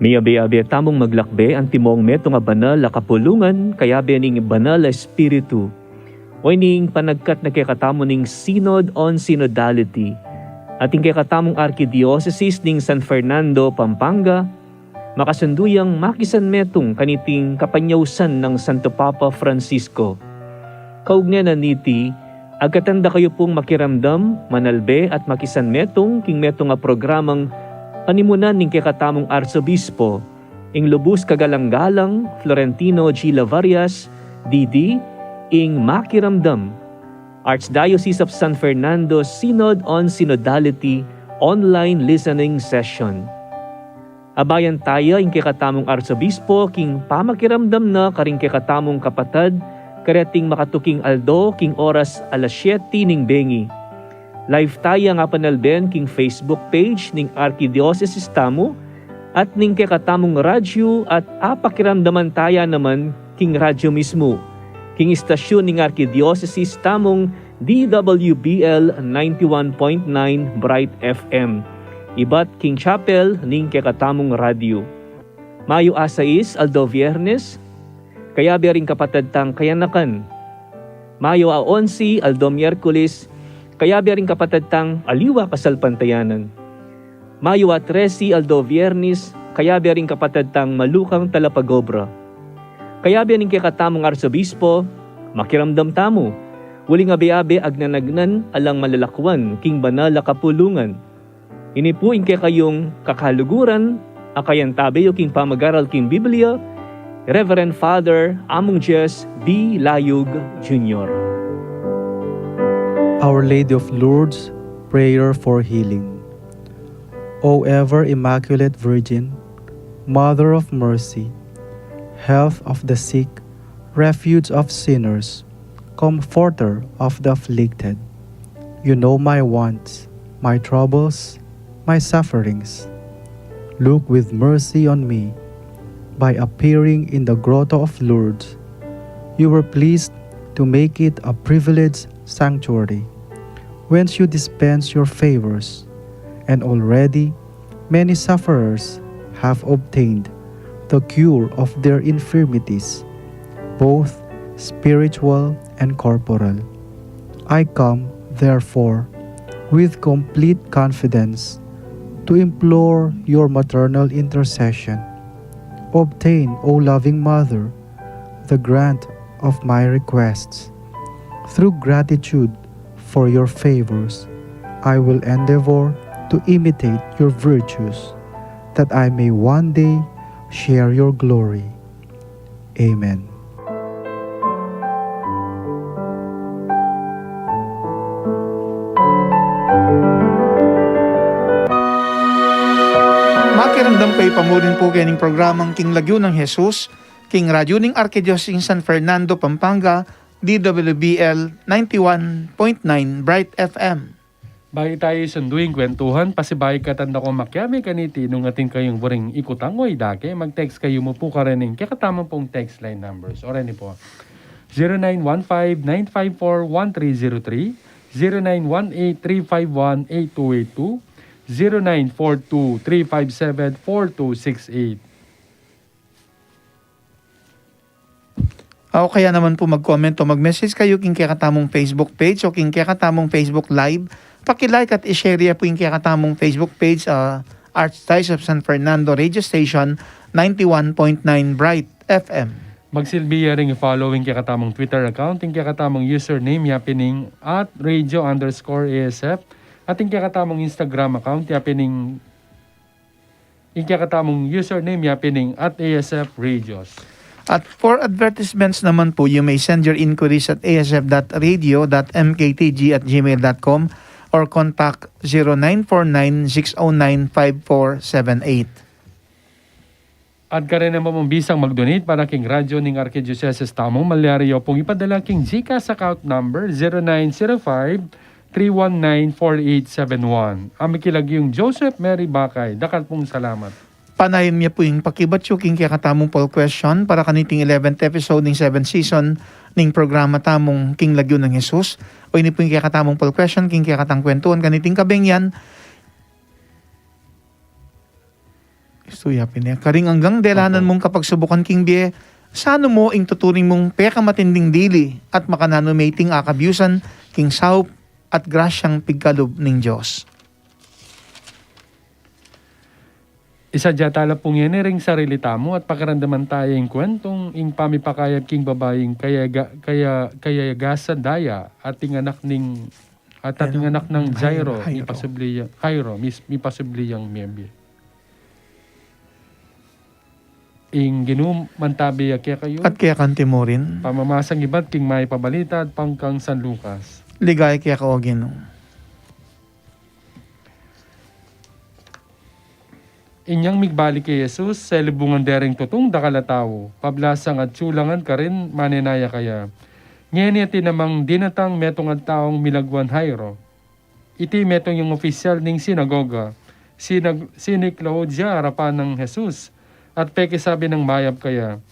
Miyabe-abe tamung maglakbe antimong metung a banal a kapulungan, kayabe ning Banal a Espiritu. O ining panagkat na kekatamu ning Synod on Synodality, at ing kekatamung Arkidiosesis ning San Fernando, Pampanga, makasundu yang makisanmetung kaniting kapanyausan nang Santo Papa Francisco. Kaugne na niti, agkatan da kayu pung makiramdam, manalbe at makisanmetung king metung a programang panimunan ning kekatamung Arsobispo, ing lubus kagalang-galang Florentino G. Lavarias, D D, ing Makiramdam, Archdiocese of San Fernando Synod on Synodality Online Listening Session. Abayan taya ing kekatamung Arsobispo king pamakiramdam na karing kekatamung kapatad kareting makatuking aldo king oras alas siyete ning bengi. Live taya ngan panalben king Facebook page ning Arkidiosesis tamu at ning kekatamung radyu at apakiramdaman taya naman king radyu mismu, king istasyun ning Arkidiosesis tamung D W B L ninety-one point nine Bright F M, ibat king chapel ning kekatamung radyu. Mayo a sais, aldo Biernes, kayabe ring kapatad tang kayanakan. Mayo a onse, aldo Miyerkules, kayabe ring kapatad tang aliwa kasalpantayanan. Mayo a trese, aldo Biernes, kayabe ring kapatad tang malukang talapagobra. Kayabe ning kekatamung arsobispo, makiramdam tamu, uling abe-abe agnanagnan alang malalakuan king banal a kapulungan. Ini pu ing kekayung kakaluguran, a kayantabe yu king pamagaral king Biblia, Reverend Father Among Jess B. Layug Junior. Our Lady of Lourdes, prayer for healing. O ever Immaculate Virgin, Mother of Mercy, Health of the sick, Refuge of sinners, Comforter of the afflicted, you know my wants, my troubles, my sufferings. Look with mercy on me by appearing in the Grotto of Lourdes. You were pleased to make it a privileged sanctuary, whence you dispense your favors, and already many sufferers have obtained the cure of their infirmities, both spiritual and corporal. I come, therefore, with complete confidence to implore your maternal intercession. Obtain, O loving Mother, the grant of my requests. Through gratitude for your favors, I will endeavor to imitate your virtues, that I may one day share your glory. Amen. Makiramdam kayu pa murin pu kening programang King Lagyu nang Jesus, king radyu ning Arkidiocese ning San Fernando, Pampanga, D W B L ninety-one point nine Bright F M. Bayu tayu isundu ing kwentuhan, pasibayu katan da kung makiabe kaniti nung atin kayung buring ikutang o idake, mag-text kayu mu pu karin ning kekatamung pung text line numbers. O reni pu, zero nine one five nine five four one three zero three, zero nine one eight three five one eight two eight two, zero nine four two three five seven four two six eight. O kaya naman pu mag-comment o mag-message kayu king kekatamung Facebook page o king kekatamung Facebook Live. Paki-like at i-share ya pu ing kekatamung Facebook page, ah, Archdiocese of San Fernando Radio Station, ninety-one point nine Bright F M. Magsilbi ya ring i-follow ing kekatamung Twitter account, ing kekatamung username ya pin ing at radio underscore A S F, at ing kekatamung Instagram account ya pin ing Ing kekatamung username ya pin ing at A S F Radios. At for advertisements naman po, you may send your inquiries at A S F dot radio dot M K T G at gmail dot com or contact zero nine four nine six oh nine five four seven eight. At karin naman pung bisang mag-donate para king radyo ning Arkidiocese tamu, malyari yu pung ipadala king GCash account number zero nine zero five three one nine four eight seven one. Ang mikilagyung Joseph Mary Bakay, dakal pung salamat. Panayan mi pu ing pakibat yu king kekatamung poll question para kaniting eleventh episode ning seventh season ning programa tamung King Lagyu nang Jesus. O ini pu ing kekatamung poll question king kekatang kwentuhan kaniting kabeng yan. Istu ya pin ya. Karing anggang delanan mung kapagsubukan king bie, sanu mo ing tuturing mung pekamatinding dili at makananu me iting akabyusan king saup at grasyang pigkalub ning Dios? Isadya tala pung ngeni ring sarili tamu at pakiramdaman taya ing kwentung ing pamipakayap king babaing kaya, kaya, kayagasan daya at ing anak ning At ating anak nang Jairo, Jairo. Mipasubli yang, Jairo, mis-, mipasubli yang mebie. Ing Ginu mantabi ya kekayu. At keka mu rin. Pamamasang ibat king Mayap a Balita at pangkang San Lucas. Ligaya keka, O Ginu. Inyang migbalik i Jesus, selubungan de ring tutung dakal a tau, pablasang atsu la ngan karin manenaya kaya. Ngeni atin namang dinatang metung a taung milagwan Jairo. Iti metung yang opisyal ning sinagoga, sinag-, siniklaud ya arapan nang Jesus, at pekisabi nang mayap kaya.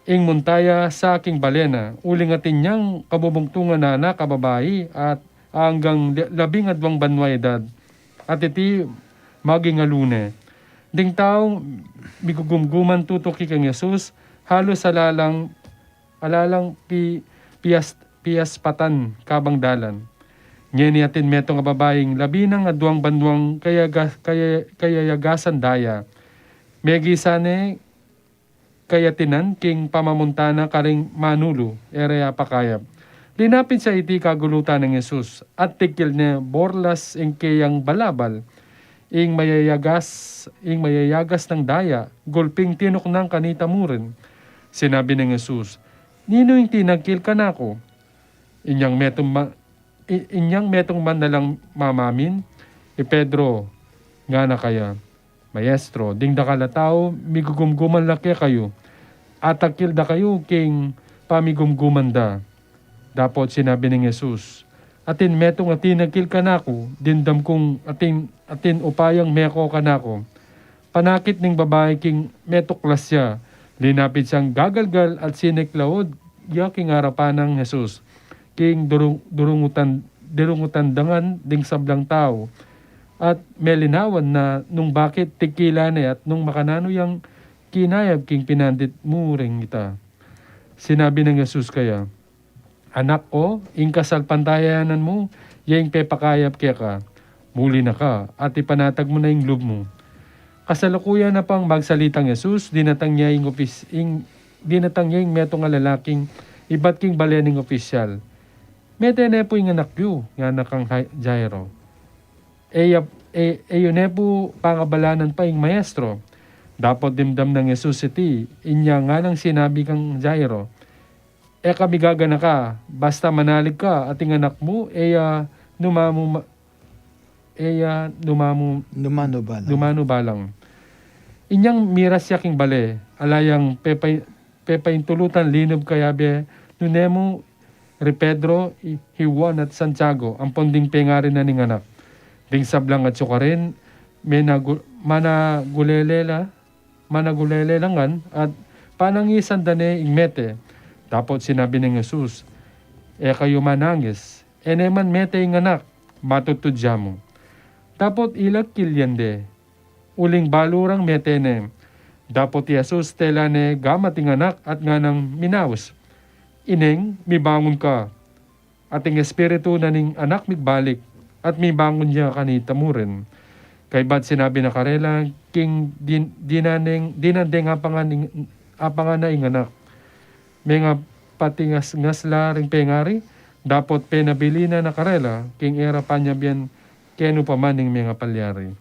Ing munta ya sa king bale na, uling atin yang kabubugtungan a anak a babai, at anggang li-, labing adwang banua edad, at iti maging alu ne. Ding tau migugumguman tutuki kang Jesus, Halus ala lang, ala lang pi-, piyas-, piyaspatan kabang dalan. Ngeni atin metung a babaing labi nang aduang banuang kayaga-, kaya-, kayayagasan daya. Megisan ne kayatinan king pamamunta na karing manulu, e ra ya pakayap. Linapit ya iti kagulutan nang Jesus, at tikil ne borlas ing keyang balabal, ing mayayagas, ing mayayagas nang daya, gulping tinuknang kanita mu rin. Sinabi nang Jesus, "Ninu ing tinagkil kanaku?" Inyang metung ma-, i-, inyang metung man na lang mamamin, i Pedro, ngana kaya, "Maestro, ding dakal a tau, migugumguman la kekayu, at agkil da kayu king pamigumguman da." Dapot sinabi ning Jesus, "Atin metung a tinagkil kanaku, dimdam kung atin, atin upayang meko kanaku." Panakit ning babai king metuklas ya, linapit yang gagalgal at siniklaud ya king arapan nang Jesus, king durung-, durungutan, durungutan dangan ding sablang tau, at melinawan na nung bakit tikilan ne at nung makananu yang kinayap king pinandit mu ring ita. Sinabi nang Jesus kaya, "Anak ko, ing kasalpantayanan mu, ya ing pepakayap keka. Muli na ka, at ipanatag mu na ing lub mu." Kasalukuyan na pang magsalitang Jesus, dinatang ya ing opis-, ing, dinatang ya ing metung a lalaking ibat king bale ning opisyal. "Mete ne pu ing anak yu," ngana kang Jai-, Jairo. "E ya, e, e yu ne pu pangabalanan pa ing maestro." Dapot dimdam nang Jesus iti, inya nganang sinabi kang Jairo, "E ka migaganaka, basta manalig ka, at ing anak mu, e ya numamu ma-, e ya numamu, Numanu balang. Numanu balang." Inyang miras ya king bale, ala yang pepay-, pepaintulutan linub kayabe, nune mu ri Pedro, i-, i Juan at Santiago, ampon ding pengari na ning anak. Ding sablang atyu karin, menagu-, managulele la, managulele la ngan, at panangisan da ne ing mete. Dapot sinabi nang Jesus, "E kayu manangis, e ne man mete ing anak, matutud ya mu." Dapot ila kilyan de, uling balu rang mete ne. Dapot i Jesus tela ne gamat ing anak at nganang minaus, "Ineng, mibangun ka." At ing espiritu na ning anak migbalik, at mibangun ya kanita mu rin. Kaybat sinabi na karela, king din-, dinan deng, dinan deng apangan ing, apangan na ing anak. Mengapatingasngas la ring pengari, dapot penabilin na na karela, king e ra panyabian kenu pa man ing mengapalyari.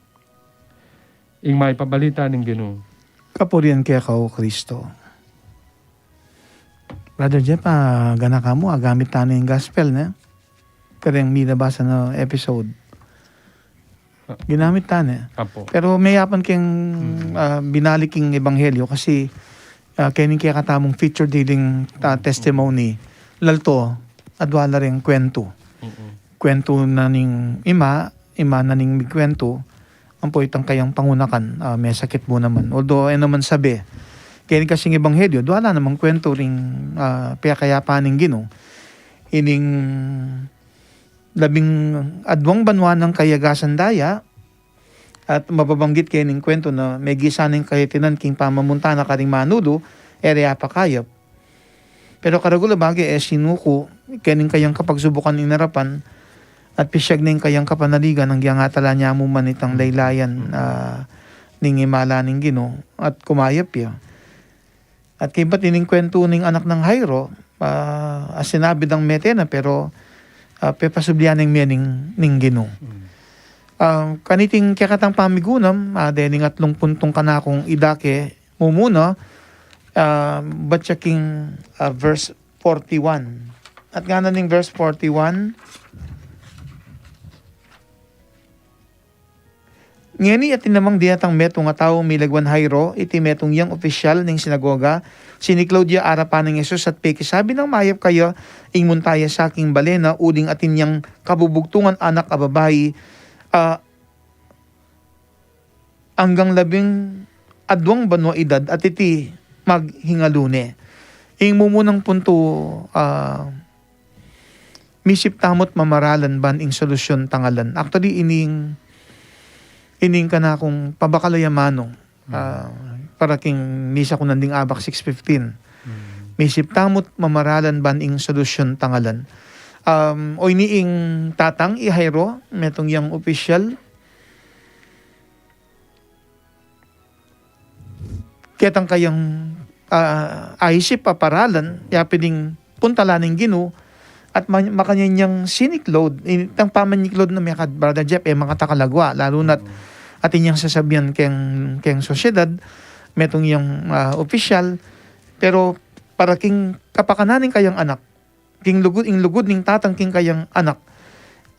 Ing mayap a balita ning Ginu. Kapurian keka, O Kristo. Brother Jeff, ah, ganaka mu, ah, gamit tana ing gospel, ne? Kareng minabasa na episode. Ginamit tana. Apo. Pero meyapan keng, ah, binalik ing ebanghelyo kasi, ah, keng kekatamung feature dili ing, ah, testimony. Lalto, adwa la reng kwentu. Mm-mm. Kwentu na ning ima, ima na ning mikuwentu, ampo itang kayang pangunakan, ah, mesakit mu naman. Although, e naman sabi, keni kasing ebanghelyo, dwala namang kwentu ring, ah, pekayapan ning Ginu. Ining labing adwang banua nang kayagasan daya, at mababanggit kening kwentu na megisan ing kayatinan king pamamunta na karing manulu, e ra ya pakayap. Pero karagul a bage, e sinuku kening kayang kapagsubukan ing arapan, at pisyag ning kayang kapanaligan, nung ginatala nya mu man itang laylayan, ah, ning imala ning Ginu, at kumayap ya. At kaybat ining kwentu ning anak nang Jairo, ah, a sinabi dang mete na, pero, ah, pepasublian neng mie ning, ning Ginu. Mm. Ah, kaniting kekatang pamigunam, ah, dening atlung puntung kanakung idake, mumuna, ah, batsa king, ah, verse forty-one. At ngana ning verse forty-one, "Ngeni atin namang dinatang metung a tau milagwan Jairo, iti metung yang opisyal ning sinagoga, siniklaud ya arapan nang Jesus at pekisabi nang mayap kaya ing munta ya sa king bale na uling atin yang kabubugtungan anak a babai, ah, anggang labing adwang banua edad at iti maghingalu ne." Ing mumunang puntu, ah, misip tamu't mamaralan ban ing solusyon tangalan. Actually, ining, ining kanakung pabakal a ya manu. Mm. Ah, para king misa ku nanding abak six fifteen. Misip tamu't mamaralan ban ing solusyon tangalan. Um, o ini ing tatang i Jairo, metung yang opisyal, ketang kayang, ah, aisip a paralan, ya pin ing puntalan ning Ginu, at ma-, makanyan yang siniklaud, itang pamaniklaud na mekad, Brother Jeff, e makatakal agwa, lalu na't atin yang sasabian keng, keng sosyedad, metung yang, ah, opisyal, pero para king kapakanan ning kayang anak, king lugud, ing lugud ning tatang king kayang anak,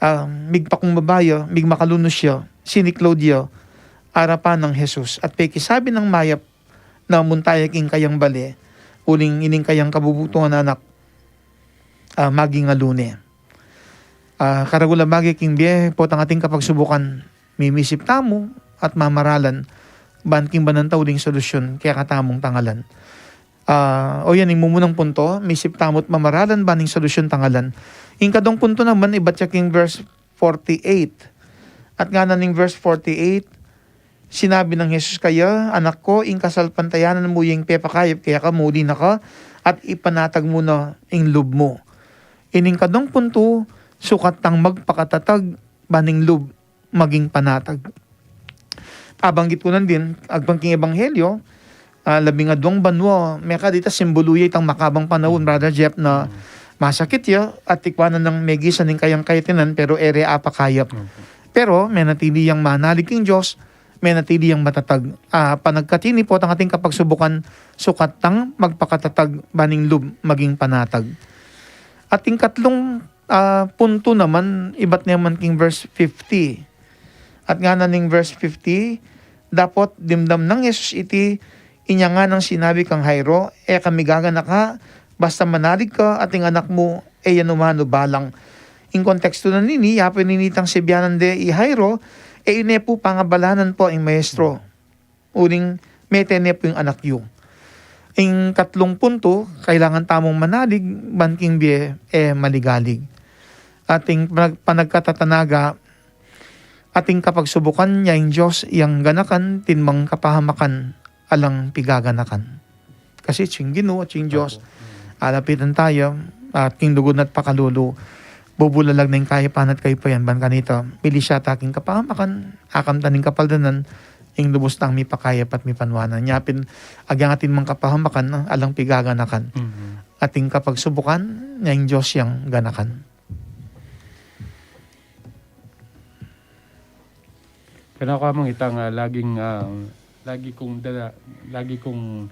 ah, migpakumbaba ya, migmakalunus ya, siniklaud ya, arapan nang Jesus, at pekisabi nang mayap na munta ya king kayang bale, uling ining kayang kabubutuan a anak, ah, maging alu ne. Ah, karagul a bage king bie, potang ating kapagsubukan, mimisip tamu at mamaralan ban king banan tau ding solusyon kekatamung tangalan. Ah, o yan, ing mumunang punto, misip tamu't mamaralan ban ing solusyon tangalan. Ing kadung punto naman, ibat ya king verse forty-eight. At ngana ning verse forty-eight, sinabi nang Jesus kaya, "Anak ku, ing kasalpantayanan mu ya ing pepakayap keka, muli na ka, at ipanatag mu na ing lub mu." Ining kadung punto, sukat tang magpakatatag ban ing lub maging panatag. Abanggit ku nandin, agpang king ebanghelyo, ah, labing aduang banua, mekad ita simbulu ya itang makabang panaun, Brother Jeff, na masakit ya, at tikwanan nang megisan ing kayang kaitinan, pero e re apakayap. Pero menatili yang manalig king Dios, menatili yang matatag. Ah, panagkat ini, potang ating kapagsubukan, sukat tang magpakatatag ban ing lub maging panatag. At ing katlung, ah, punto naman, ibat naman king verse fifty. At ngana ning verse fifty, dapot dimdam nang Jesus iti, inya nganang sinabi kang Jairo, "E ka migaganaka, basta manalig ka, at ing anak mu e ya umanu balang." Ing kontekstu na nini, yapin nini itang sibianan de i Jairo, e yu ne pu pangabalanan pu ing maestro. Uling mete ne pu ing anak yu. Ing katlung punto, kailangan tamung manalig ban king bie e maligalig. Ating panag-, panagkatatanaga, ating kapagsubukan, ya ing Dios yang ganakan, tinmang kapahamakan, alang pigaganakan. Kasi atiu ing Ginu, atiu ing Dios, alapitan taya, at king lugud na't pakalulu, bubulalag na ing kayapan at kayupayan ban kanita, milis ya ta king kapahamakan, akamtan ing kapaldanan, ing lubus tang mipakayap at mipanuanan. Nya pin, agyang atin mang kapahamakan, alang pigaganakan. Ating kapagsubukan, ya ing Dios yang ganakan. Kanaku amang itang, ah, laging, ah, lagi kung dala-, lagi kung,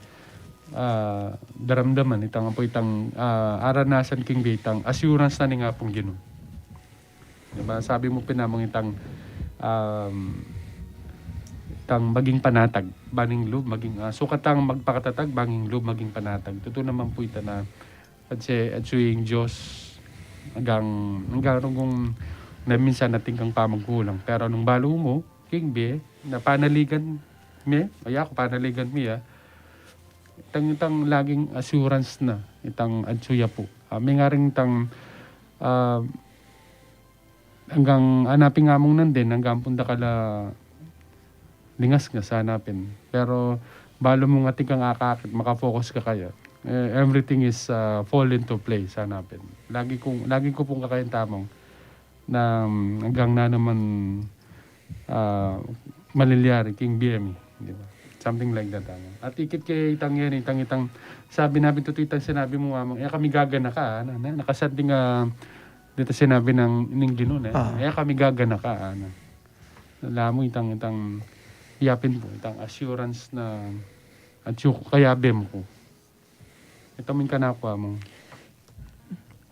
ah, daramdaman itang, ampo itang, ah, aranasan king bie itang assurance na ning Apung Ginu. Diba? Sabi mu pin amang itang, um, itang maging panatag, ban ing lub maging, ah, sukat tang magpakatatag, ban ing lub maging panatag. Tutu naman pu ita na At si, at si ing Dios, anggang, anggang rugyan na minsan atin kang pamagkulang. Pero nung balu mu, king bie, na panaligan mi, ay aku panaligan mi, ah. Itang, itang laging assurance na, itang atyu ya pu. Ah, may nga rin itang, ah, anggang anapin nga mung nandin, anggang pun dakal a lingasngas anapin. Pero balu mung atin kang akakit, makafocus ka kaya. Eh, everything is, ah, fall into place anapin. Lagi kung, lagi ku pung kakayan tamang na, mm, anggang na naman, ah, malilyari king bie mi, di ba? Something like that, ano. At ikit kaya itang yan, itang, itang, sabi napin tutu itang sinabi mu, amang, e kami gaganaka, ano, na, nakasanting, ah, dita sinabi nang, ning Ginu, ne? Ah. E kami gaganaka, ano. Lamu itang, itang, yapin pu, itang assurance na, at yu, kaya bem ku. Ita mu ing kanaku, amang.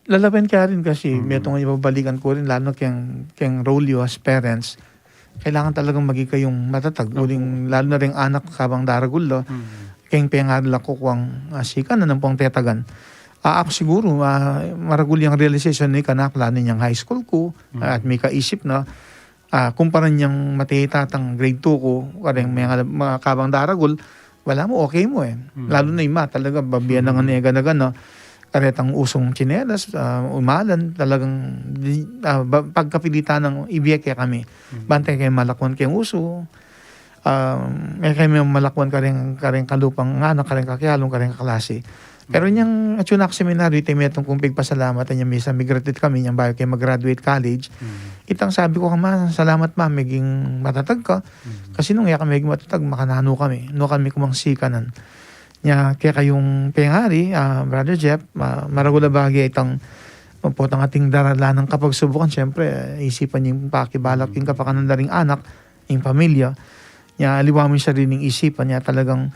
Lalawen ke rin kasi, mm, metung a ibabalikan ku rin, lalo na keng, keng role yu as parents. Kailangan talagang maging kayung matatag. Opo. Uling, lalo na ring anak kabang daragul, no? Mm. Keng pengarla ku kuang, ah, sikan, anang puang tetagan. Ah, aku siguru, ah, maragul yang realization ni kanak, lalo ninyang high school ku, mm, at mikaisip na, ah, kumpara ninyang mate tatang grade two ku, kareng, mm, menga-, mga kabang daragul, wala mu, okay mu, e. Mm. Lalo na ima, talaga, babian na nga, mm, ne, gana-gana, karetang usung tsinelas, ah, umalan, talagang, di, ah, ba-, pagkapilitan nang ibie kekami. Mm. Bantay keng malakwan keng usu, Ah, e kami malakuan kareng, kareng kalupang anak, kareng kakialung, kareng kaklase. Pero inyang atsu na ku seminaryo, ita ing metung kung pigpasalamat, inyang misa, migraduate kami, inyang bayu ke mag-graduate college. Itang sabi ku kang ma, "Salamat ma, meging matatag ka." Kasi nung e ka meging matatag, makananu kami, nu kami ku mang sikanan. Nya kekayung pengari, ah, Brother Jeff, ma-, maragul a bage itang potang ating daralan nang kapagsubukan, siyempre, isipan ning pakibalak ing kapakanan da ring anak, ing pamilya. Nya aliwa mu ing sarili ning isipan, nya talagang,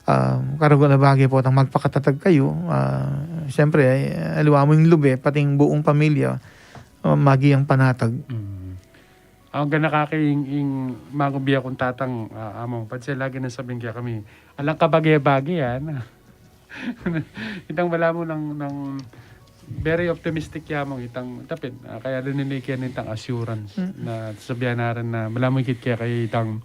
ah, karagul a bage potang magpakatatag kayu, ah, siyempre, aliwa mu ing lube, pati ing buung pamilya, ah, maging panatag. Awa, ganaka ke ing, ing magubie kung tatang, ah, Among, patse lagi nang sabyan kekami, "Alang kabage-bage yan." Itang balamu nang, nang very optimistic ya, Among, itang tapin, ah, kaya rin ini kaya itang assurance na sabyan na rin na balamu ikit kaya, kaya itang,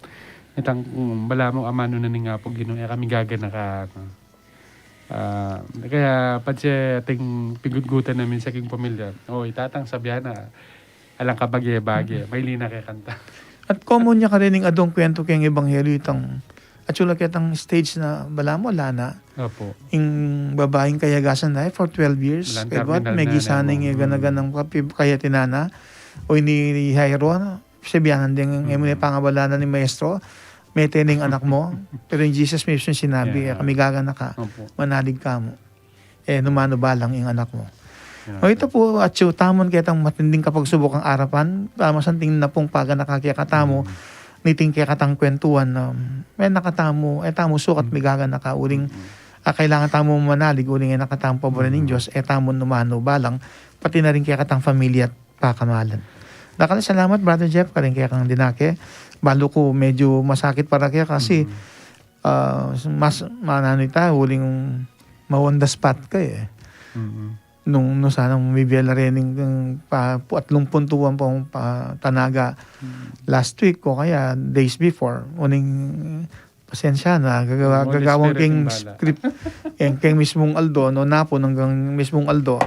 itang, mm, balamu amanu na ning Apu Ginu, e kami gaganaka, ano. Ah, kaya patse ating pigutgutan na minsan king pamilya. O, i tatang sabyan na, alang kabage-bage, maili na kekanta. At komun ya karin ing adwang kwentu keng ebanghelyo itang, atsu la ketang stage na balamu ala na. Opo. Ing babaing kayagasan na, eh, for twelve years. Walang terminal na, megisa na ning ganaganang kapi-, kaya tinana. O ini Jairo, sabyan deng, e mu ne pangabalanan ning maestro, mete ne ing anak mu. Pero ing Jesus mismu sinabi, e kami gaganaka, manalig ka mu. E, numanu balang ing anak mu. O, ita pu, atsu tamu ketang matinding kapagsubukang arapan, ah, masanting na pung paganaka kekatamu, niting kekatang kwentuan, um, e na katamu, e tamu sukat migaganaka, uling, ah, kailangan tamu manalig, uling e na katamu paboran ning Dios, e tamu numanu balang, pati na rin kekatang pamilya at pakamalan. Dakal a salamat, Brother Jeff, karing kekang dinake. Balu ku medyo masakit para keka kasi, ah, mas, mananu ita, uling ma-on the spot ka, eh. Nung, nung sanang mibie la reng, mm, pa, atlung puntuan pa, pa tanaga last week o kaya days before, uling pasensya na, gagawa, gagawan keng script, keng, keng mismung aldo, no, napun anggang mismung aldo.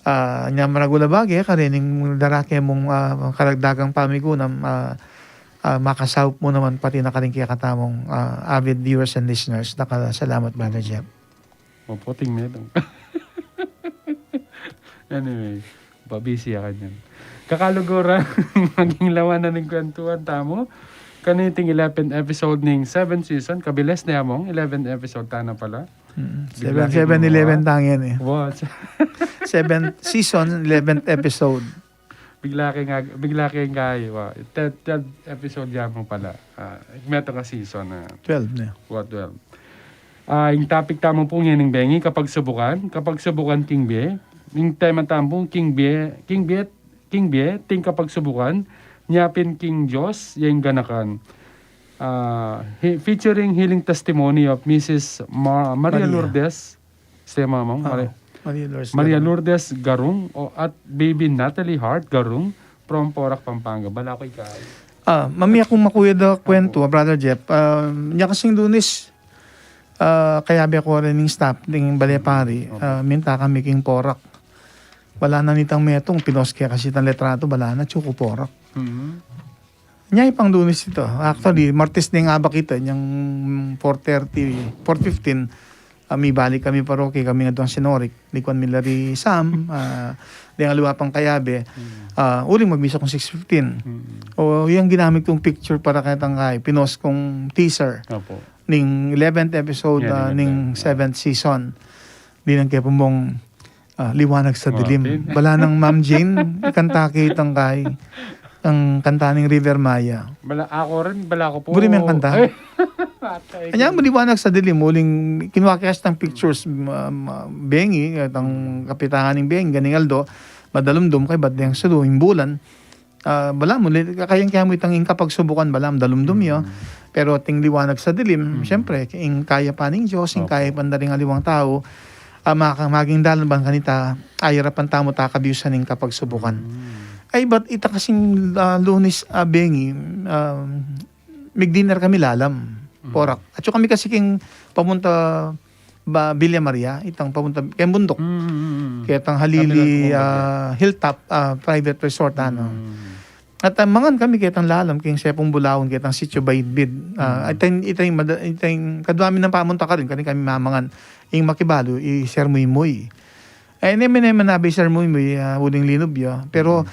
Ah, nya maragul a bage, karin ing darake mung, ah, karagdagang pamigunam, ah, ah, makasaup mu naman pati na karing kekatamung, ah, avid viewers and listeners. Dakal a salamat, Brother Jeff. Maputing metung. Anyway, pabisi ya kanyan. Kakaluguran, maging lawanan ning kwentuan tamu kaniting eleventh episode ning seventh season. Kabilis ne, Among, eleventh episode tana pala. Mm, seven, seven, eleven tang yan, eh. Seventh season, eleventh episode. Bigla keng, bigla keng gayu, ah. Ten, ten episode ya mu pala. Ah, metung a season na. Twelve na. Wa, twelve. Ah, ing topic tamu pu ngening bengi, kapagsubukan, kapagsubukan king bie. Ing tema tamu pu, king bie, king bie, king bie, ating kapagsubukan, nya pin king Dios, ya ing ganakan. Ah, hi-, featuring healing testimony of Missus Ma-, Maria Lourdes. Siyama, Among? Maria Lourdes Garung, o, at Baby Natalie Hart Garung, from Porac, Pampanga. Bala ku ika. Ah, mamie kung makuyad a kwentu, ah, Brother Jeff. Ah, nya kasing Lunes, ah, kayabe ku rin ing staff ding bale pari, ah, minta kami king Porac. Bala na nitang metung, pinost ke kasi itang litrato, bala na, atsu ku Porac. Nya ipang Lunes ita. Actually, Martes ne ing abak ita, nyang four thirty, four fifteen, ah, mibalik kami paroki, kami ngan aduang sinorik. Likuan mi la ri Sam, ah, deng aliwa pang kayabe. Ah, uling magmisa kung six fifteen. O, yang ginamit kung picture para ketang kay, pinost kung teaser ning eleventh episode, ah, ning seventh season. Dinan ke pung, ah, Liwanag sa Dilim. Bala nang Ma'am Jane, ikanta ke itang kay, ang kanta ning River Maya. Bala, aku rin, bala ku pu. Buri meng kanta. Ay, patay. Anya, Liwanag sa Dilim, uling kinua ke kasi itang pictures, ma-, ma-, bengi, itang kapitangan ning bengi, ganing aldo, madalumdum kay bat deng sulu, ing bulan. Ah, balamu, li-, kayang kaya mu itang ing kapagsubukan, balamu, dalumdum ya. Pero ating Liwanag sa Dilim, siyempre, ing kayapan ning Dios, ing kayapan da ring aliwang tau, ah, maka-, maging dalan ban kanita, ayarapan tamu ta kabiusan ing kapagsubukan. Ay, bat ita kasing, ah, Lunes, ah, bengi, ah, mig-dinner kami lalam, Porac. Atsu kami kasi king pamunta ba, Villa Maria, itang pamunta, keng bunduk. Ketang Halili, ah, Hilltop, ah, private resort, ano. At, ah, mangan kami ketang lalam, king sepung bulaun, ketang Sitio Baidbid. Ah, itang, itang mada-, itang kadwa mi nang pamunta karin, karin kami mamangan. Ing makibalu, i Sir Muymuy. Ay, ne, ne, manabe i Sir Muymuy, ah, uling linub ya. Pero,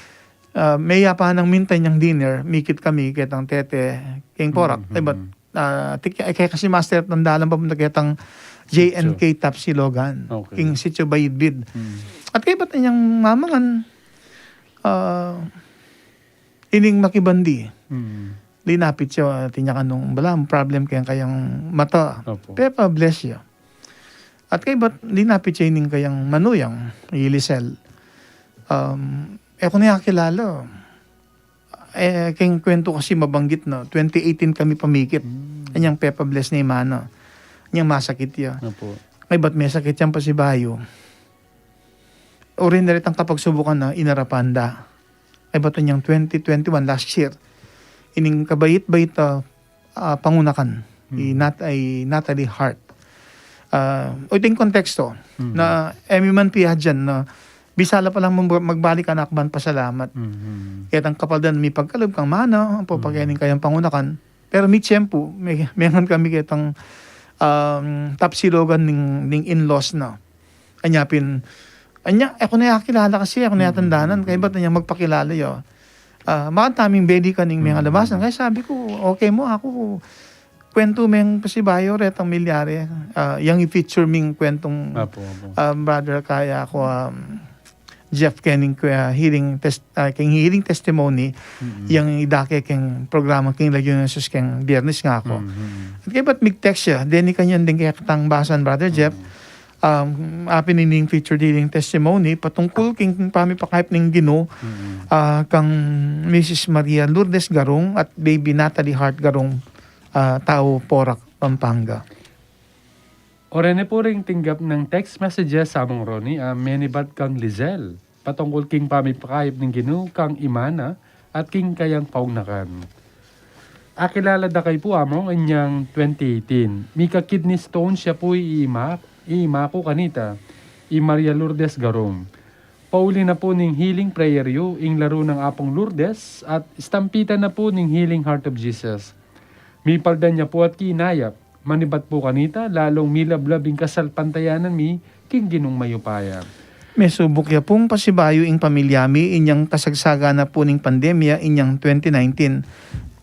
ah, meyapa nang minta inyang dinner, mikit kami ketang tete, king Porac. Ay, but, ah, tik-, eh, kaya kasi master, tanda lang papunta ketang J N K Tapsilogan. Okay. King Sitio Baidbid. At kaya ba't inyang mamangan, ah, ining makibandi. Linapit ya, tinyakan nung bala, problem keng kayang mata. Opo. Pepa bless ya. At kaya ba't linapit ya ining kayang manuyang, i Lisel. Um, e ku ne akilala. Eh, keng kwento kasi mabanggit na, twenty eighteen kami pamikit. Anyang pepa bless ne i mana. Anyang masakit ya. Opo. Kaya ba't mesakit yang pasibayu? Urin na ritang kapagsubukan na inarapan da. Ay, ba't inyang twenty twenty-one, last year, ining kabait-bait, ah, ah, pangunakan, i Nat-, ay Natalie Hart. Ah, o, iting konteksto, na e mi man piya dyan, na bisala pa lang mag-, magbalik anak ban pasalamat. Ketang kapaldan mi pagkalub kang mana, ang papakening kayang pangunakan. Pero mi tiyempu, me-, mengan kami ketang, um, Tapsilogan ning, ning in-laws na. Anya pin, anya, e ku ne akilala kasi, e ku ne atandanan, kaya ba't anya magpakilala ya? Ah, makantaming beli kaning mengalabasan. Kaya sabi ku, okay mu, aku, kwentu meng pasibayu retang milyari, ah, yang i-feature ming kwentong, Apo, apo. ah, brother kaya ku, um, Jeff, kening, ah, healing test-, ah, keng healing testimony, yang idake keng programa keng Lagyu nang Jesus keng Biyernes nga ku. At kaya ba't mig-text ya, deni kanyan deng ketang basan, Brother Jeff, um, apin ining feature dealing testimony, patungkul king pamipakayap ning Ginu, ah, kang Missus Maria Lourdes Garung at Baby Natalie Hart Garung, ah, tau Porac, Pampanga. O rene pu ring tinggap nang text messages, Among Ronnie, a menibat kang Lizelle, patungkul king pamipakayap ning Ginu kang imana at king kayang paunakan. Akilala da kay pu, Among, inyang twenty eighteen. Mika-kidney stone ya pu i ima-, i ima ku kanita, i Maria Lourdes Garung. Pauli na pu ning healing prayer yu, ing laru nang Apung Lourdes, at istampitan na pu ning Healing Heart of Jesus. Mipaldan ya pu at kinayap, manibat pu kanita, lalung milablab ing kasalpantayanan mi king Ginung mayupaya. Mesubuk ya pung pasibayu ing pamilya mi inyang kasagsagan na pu ning pandemya inyang twenty nineteen.